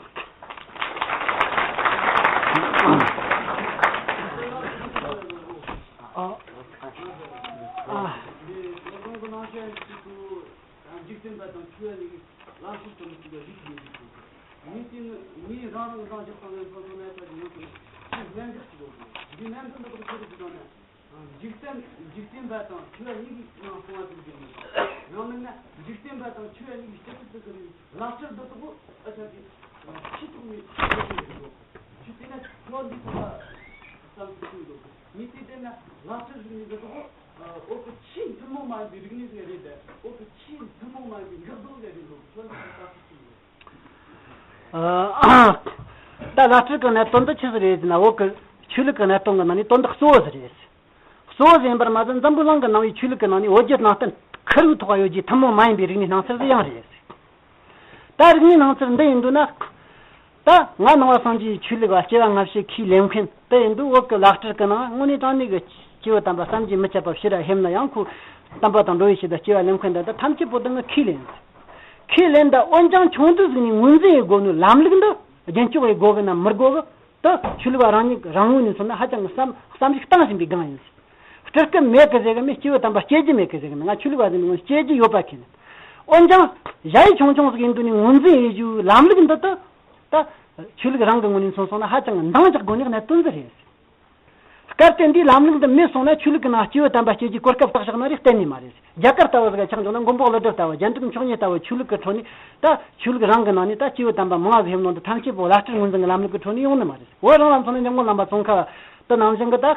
ཚོམ། ཨ། ཨ། འཇིག་རྟེན་པ་དང་ཆོས་པ་གཉིས་ཀྱི་ལམ་ཕྱོགས་དང་མི་གཅིག་པ་རིགས་ཡོད་ཀྱི། མི་དེ་ནི་མིའི་རང་རང་རང་འཇགས་སྟངས་ལ་ཕན་ཚུན་གནས་ཚད་ཀྱི་ཡོད་པའི་ཆེས་གནད་འགག་ཅིག་ཡོད་དགོས། འདིའི་གནད་འགག་འདི་དག་ཆི་རེད་ཟེར་ན། འཇིག་རྟེན་འཇིག་རྟེན་པ་དང་ཆོས་པ་གཉིས་ཀྱི་ནང་གསང་བ་དེ་འདི་ཡིན། ཡང་མིན་ན་འཇིག་རྟེན་པ་དང་ཆོས་པ་གཉིས་ཀྱི་སྤྱི་ཚོགས་སུ་ཀྱི་ལག་ཆར་འདི་དག་ཨ་ཆ་གི་ཆེས་ཐོག་ནས་ཆོས་པ་གཉིས་ཀྱི་འགྲོ། ཆོས་དེ་ན་ཁོ་འདི་ཚོ་ལ་བསམ་ཚུལ་ཆུང་འདུག་མི་ཚེ་དེ་ན་ལག་ཆར་ཟེར་ནི་འདི་དག་འོ་གི་ཆེས་ཐུན་མོང་མ་ཡིན་པའི་རིག་གནས་ཟིག་རེད། འོ་གི་ཆེས་ཐུན་མོང་མ་ཡིན་པའི་འགག་རྡོ་ཟིག་རེད་འདུག་ཁྱོད་འདི་ལ་བསམ་ཚུལ་ཆུང་འདུག་ཨ། ད་བླ་སྤྲུལ་གྱི་གནད་དོན་འདི་ཆི་ཟིག་རེད་ཟེར་ན། བོད་ཀྱི་ཆོས་ལུགས་ཀྱི་གནད་དོན་གྱི་ནང་ནས་དོན་དག་གཙོ་བོ་ཟིག་རེད། གཙོ་བོ་ཟིག་ཡིན་པར་མ་ཟད། འཛམ་བུ་གླིང་གི་ནང་བའི་ཆོས་ལུགས་ཀྱི་ནང་ནས་བོད་བརྒྱུད་ནང་བསྟན་ཁེར་བོའི་ཐོག་ཡོད་རྒྱུའི་ཐུན་མོང་མ་ཡིན་པའི་རིག་གནས་སྣང་ཚུལ་ཟིག་ཡང་རེད། ད་རིག་གནས་སྣང་ཚུལ་འདི་ཡིན་འདུག་ན། ད་ང་ནང་པ་སངས་རྒྱས་ཆོས་ལུགས་པ་སྐྱེ་བ་སྔ་ཕྱི་ཁས་ལེན་མཁན་དེ་ཡིན་དུས། བོད་ཀྱི་བླ་སྤྲུལ་གྱི་ནང་དངོས་གནས་དྲང་གནས་ཀྱི་སྐྱེས་བུ་དམ་པ་བསམ་གྱིས་མི་ཁྱབ་པ་ཕྱི་ར་ཕེབས་ན་ཡང་། ཁོ་དམ་པ་དང་འགྲོ་བའི་ཆེད་དུ་སྐྱེ་བ་ལེན་མཁན་འདི་དག་ཐམས་ཅད་པོ་དེ་ངས་ཁས་ལེན། ཁས་ལེན། ད་འོན་ཀྱང་ཆུང་དུས་ཟིག་ནས་ངོས་འཛིན་ཡེད་དགོས་ནི་ལམ་ལུགས་འདི་རྒྱུན་སྐྱོང་ཡེད་དགོས་གི་ན་མི་དགོས་གི། དེ་ཆོས་ལུགས་པ་རང་ཉིད་རང་ངོས་ནས་མཚོན་ན་ཧ་ཅང་གི་བསམ་བསམ་གཞིག་གཏང་བཞིན་པའི་སྒང་ཡིན། སྤྲུལ་སྐུ་མེད་གི་ཟེར་གི་མེད། སྐྱེས་བུ་དམ་པ་སྐྱེ་རྒྱུ་མེད་གི་ཟེར་གི་མེད། ང་ཆོས་ལུགས་པ་ཟིག་ནས་སྐྱེ་རྒྱུ་ཡོད་པ་ཁས་ལེན། འོན་ཀྱང་གཞལ་ཡས་ཆུང་ཆུང་ཟིག་ཡིན་དུས་ནས་ངོས་འཛིན་ཡེད་རྒྱུའི་ལམ་ལུགས་འདི་དེ་ད་ཆོས་ལུགས་རང་གི་ངོས་ནས་མཚོན་སོང་ན་ཧ་ཅང་གི་འདང་རྒྱག་དགོས་ནི་གནད་དོན་ཟིག་རེད། གལ་ཏེ་འདིའི་ལམ་ལུགས་འདི་མེད་སོང་ན་ཆོས་ལུགས་ཀྱི་ནང་སྐྱེས་བུ་དམ་པ་སྐྱེ་རྒྱུའི་གོ་སྐབས་བཏགས་བཞག་ན་རེད། གཏན་ནས་མ་རེད། རྒྱ་གར་ལྟ་བུ་ཟིག་ཆགས་འཇོག་ན། མགོན་པོ་ཀླུ་སྒྲུབ་ལྟ་བུ། རྒྱན་གྲུབ་མཆོག་གཉིས་ལྟ་བུ་ཆོས་ལུགས་ཀྱི་ཁྲོད་ནས། ད་ཆོས་ལུགས་རང་གི་ནང་ནས་ད་སྐྱེས་བུ་དམ་པ་མང་ང་ཟིག་ཕེབས་ནོ་འདི་ཐམས་ཅད་པོ་བླ་སྤྲུལ་ངོས་འཛིན་གྱི་ལམ་ལུགས་ཀྱི་ཁྲོད་ནས་ཡོང་ནི་མ་རེད། བོད་རང་ལ་མཚོན་ན་འཇམ་མགོན་བླ་མ་ཙོང་ཁ་བ་དེ་ནང་བཞིན་གྱི། ད་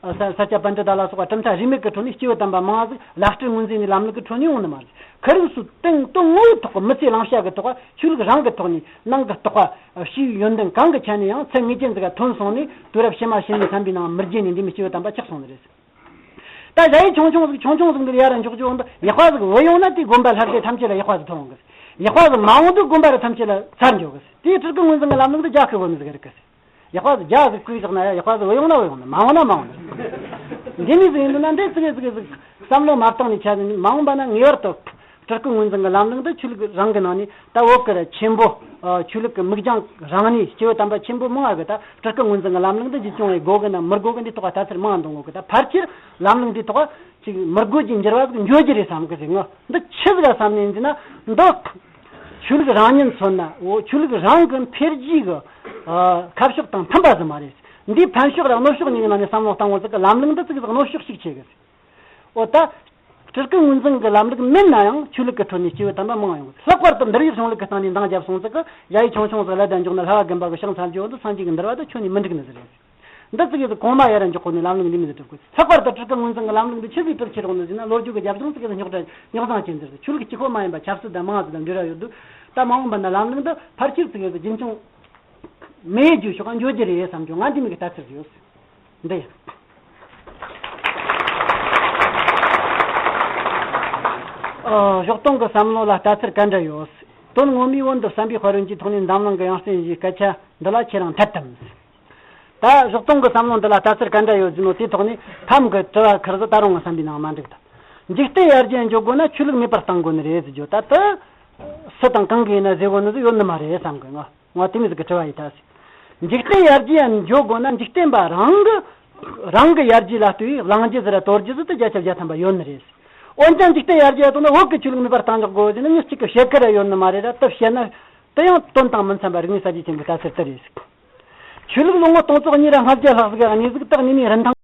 ས་སྐྱ་པཎྜི་ཏ་ལ་སོགས་པ་གྲུབ་མཐའ་རིས་མེད་ཀྱི་ཁྲོད་ནས་སྐྱེས་བུ་དམ་པ་མང་ང་ཟིག་བླ་སྤྲུལ་ངོས་འཛིན་གྱི་ལམ་ལུགས་ཀྱི་ཁྲོད་ནས་ཡོང་ནི་མ་རེད། ཁོ་རང་ཚོའི་དོན་དོན་དངོས་ཡོད་ཐོག་གི་མི་ཚེའི་བླང་བྱ་གི་ཐོག་ཆོས་ལུགས་རང་གི་ཐོག་ནས་ནང་གི་རྟོགས་པ་ཕྱིའི་ཡོན་ཏན་གང་གི་ཆ་ནས་ཡང་ཚད་ངེས་ཅན་ཟིག་ག་ཐོན་སོང་ནས། དུས་རབས་ཕྱི་མ་ཕྱི་མའི་བསམ་པའི་ནང་མི་རྒྱུ་ནས་འདི་མོ་སྐྱེས་བུ་དམ་པ་ཆགས་སོང་ནི་རེད། ད་གཞལ་ཡས་ཆུང་ཆུང་ཟིག་ཆུང་ཆུང་ཟིག་འདིར་ཡར་འཇོག་རྒྱུ་འོང་དུས། ཡག་པ་ཟིག་བུད་ཡོང་ན་དེ་དགོན་པ་ལྷ་སྡེ་ཐམས་ཅད་ལ་ཡག་པ་ཟིག་ཐོན་འོང་གི། ཡག་པ་ཟིག་མ་འོང་དུས་དགོན་པ་ར་ཐམས་ཅད་ལ་ཚར་འཇོག་གི། དེའི་སྤྲུལ་སྐུ་ངོས་འཛིན་གྱི་ལམ་ལུགས་འདི་རྒྱ་སྐུ་བོ་ནི་ཟིག་རེད་གི། ཡག་པ་ཟིག་རྒྱ་ཟིག་བསྐུས་བཞག་ན་ཡ། ཡག་པ་ཟིག་བུད་ཡོང་ན་བུད་ཡོང་ནི། མ་འོང་ན་མ་འོང་ནི། འདི་མོ་ཟིག་ཡིན་དུས་ན་འདི་ཙི་གེ་ཙི་གེ་ཟིག་བསམ་བློ་མ་བཏང་ནས་ཆ་ནས། མ་འོངས་པ་ན་ངེས་པར་དུ་སྤྲུལ་སྐུ་ངོས་འཛིན་གྱི་ལམ་ལུགས་འདི་ཆོས་ལུགས་རང་གི་ནང་ནས། ད་བོད་ཀྱི་ཆེན་པོ་ཆོས་ལུགས་ཀྱི་མིག་རྒྱང་རིང་ནས་སྐྱེས་བུ་དམ་པ་ཆེན་པོ་མང་ང་གིས་ད་སྤྲུལ་སྐུ་ངོས་འཛིན་གྱི་ལམ་ལུགས་འདི་རྒྱུན་སྐྱོང་ཡེད་དགོས་གི་ན་མི་དགོས་གི། འདི་ཐོག་ལ་ལྟ་ཚུལ་མང་ང་འདོན་དགོས་གི། ད་ཕལ་ཆེར་ལམ་ལུགས་འདིའི་ཐོག་ཅིག་མི་དགོས་རྒྱུའི་འགྱུར་བ་ཟིག་འགྱོ་རྒྱུ་རེད་བསམ་གི་ཟིག་ངོ་། འདི་ཆི་ཟིག་ག་བསམ་ནས་ཡིན་ཟེར་ན། འདི་ཆོས་ལུགས་རང་ཉིད་མཚོན་ན། འོ་ཆོས་ལུགས་རང་གི་འཕེལ་རྒྱས་ཀྱི་ཨ་ཁ་ཕྱོགས་དང་མཐུན་པ་ཟིག་མ་རེད། འདིའི་ཕན་ཕྱོགས་ར་གནོད་ཕྱོགས་གཉིས་ཀྱི་ནང་ནས་བསམ་བློ་བཏང་བ་ཟིག་གི་ལམ་ལུགས་འདི་ཙི་གེ་ཟིག་གནོད་ཕྱོགས་ཤུགས་ཆེ་གི་ཟིག་འོ་ད་སྤྲུལ་སྐུ་ངོས་འཛིན་གྱི་ལམ་ལུགས་མེད་ན་ཡང་ཆོས་ལུགས་ཀྱི་ཁྲོད་ནས་སྐྱེས་བུ་དམ་པ་མང་ཡོང་གི། ལྷག་པར་དུ་འདུལ་བའི་གཞུང་ལུགས་ཀྱི་སྟེང་ནས་འདང་བརྒྱབ་སོང་ཟིག་གི། གཞལ་ཡས་ཆུང་ཆུང་ཟིག་ལ་ད་འཇོག་ན་ལྷ་བ་དགོན་པ་གི་ཕྱག་འཚལ་རྒྱུ་འོ་འདི་སངས་རྒྱས་ཀྱི་འདུལ་བ་དང་ཁྱོན་ནས་མི་འགྲིག་ནི་ཟིག་རེད། འདི་ཙི་གེ་ཟིག་གོང་མ་ཡར་འཇོག་དགོས་ནས་ལམ་ལུགས་འདི་མོ་ཟིག་སྒྲུབ་དགོས། ལྷག་པར་དུ་སྤྲུལ་སྐུ་ངོས་འཛིན་གྱི་ལམ་ལུགས་འདི་ཆི་ཟིག་སྒྲུབ་ཁྱེར་འོང་ནི་ཟེར་ན། ལོ་རྒྱུས་ཀྱི་རྒྱབ་ལྗོངས་ཙི་གེ་ཟིག་རྙོག་དྲ་རྙོག་འཛིང་ཅན་ཟིག་རེད། ཆོས་ལུགས་གཅིག་པོ་མ་ཡིན་པ་ཆབ་སྲིད་དང་མང་ང་ཟིག་དང་འབྲེལ་བ་ཡོད་དུས། ད་མ་འོངས་པ་ན་ལམ་ལུགས་འདི་ཕལ་ཆེར་ཙི་གེ་ཟིག་རྒྱུན་འཁྱོངས་མེད་རྒྱུ་ཕྱོགས་ག་འགྱོ་རྒྱུ་རེད་བསམ་རྒྱུ། ང་འདི་མོ་གི་ལྟ་ཚུལ་ཡོད། འདི་ཡིན། ཨ། ཞོགས་དུང་གི་བསམ་བློ་ལ་ལྟ་ཚུལ་ག་འདྲ་ཡོད། དོན་ངོ་མའི་བོད་འདི་བསམ་པའི་དཔལ་ཡོན་གྱི་ཐོག་ནས་འཛམ་གླིང་གི་ཡང་སྲིད་ཡིན་ཞེས་སྐད་ཆ་འདི་ལ་ཁྱེད་རང་འཐད་དམ། ད་ཞོགས་དུང་གི་བསམ་བློ་འདི་ལ་ལྟ་ཚུལ་ག་འདྲ་ཡོད་ཟེར་ནོ་དེའི་ཐོག་ནས་ཕམ་གི་དྲི་བ་ཁེར་ཟིག་ད་རུང་ང་བསམ་པའི་ནང་མ་འགྲིག་ད། འཇིག་རྟེན་ཡར་རྒྱས་འགྱོ་དགོས་ན་ཆོས་ལུགས་མེད་པར་གཏང་དགོས་ནི་རེད་ཟེར་རྒྱུ་ད་དེ་སུ་དང་གང་གིས་ཡིན་ན་ཟེར་དགོས་ནི་ཟིག་ཡོད་ནི་མ་རེད་བསམ་གི། ང་ང་དེ་མོ་ཟིག་གི་དྲི་བ་ཡིན་ད་ཟེར། འཇིག་རྟེན་ཡར་རྒྱས་འགྱོ་དགོས་ན་འཇིག་རྟེན་པ་རང་གི་ རང་གི་ཡར་རྒྱས་ལ་ལྟོས་པའི་གླེང་རྒྱུ་ཟིག་ར་དོར་རྒྱུ་ཟིག་དེ་བརྒྱ་ཆ་བརྒྱ་ཐམ་པ་ཡོད་ནི་རེད། འོན་ཀྱང་འཇིག་རྟེན་ཡར་རྒྱས་ཡ་དང་ན་བོད་ཀྱི་ཆོས་ལུགས་མེད་པར་གཏང་འཇོག་དགོས་ཟེར་ན་ངས་གཅིག་གི་བཤད་ཁུར་ར་ཡོད་ནི་མ་རེད་ར། དེ་བཤད་ན་དེ་ཡང་དོན་དང་མི་འཚམ་པ་རིག་གནས་གསར་བརྗེ་ཅན་གྱི་ལྟ་ཚུལ་དེ་རེད། ཆོས་ལུགས་ལོ་ངོ་སྟོང་ཚོ་གཉིས་ར་ལྔ་བརྒྱ་ལྷག་ཟིག་ག་གནས་ཟིག་དག་ནི་ནི་རིན་ཐང་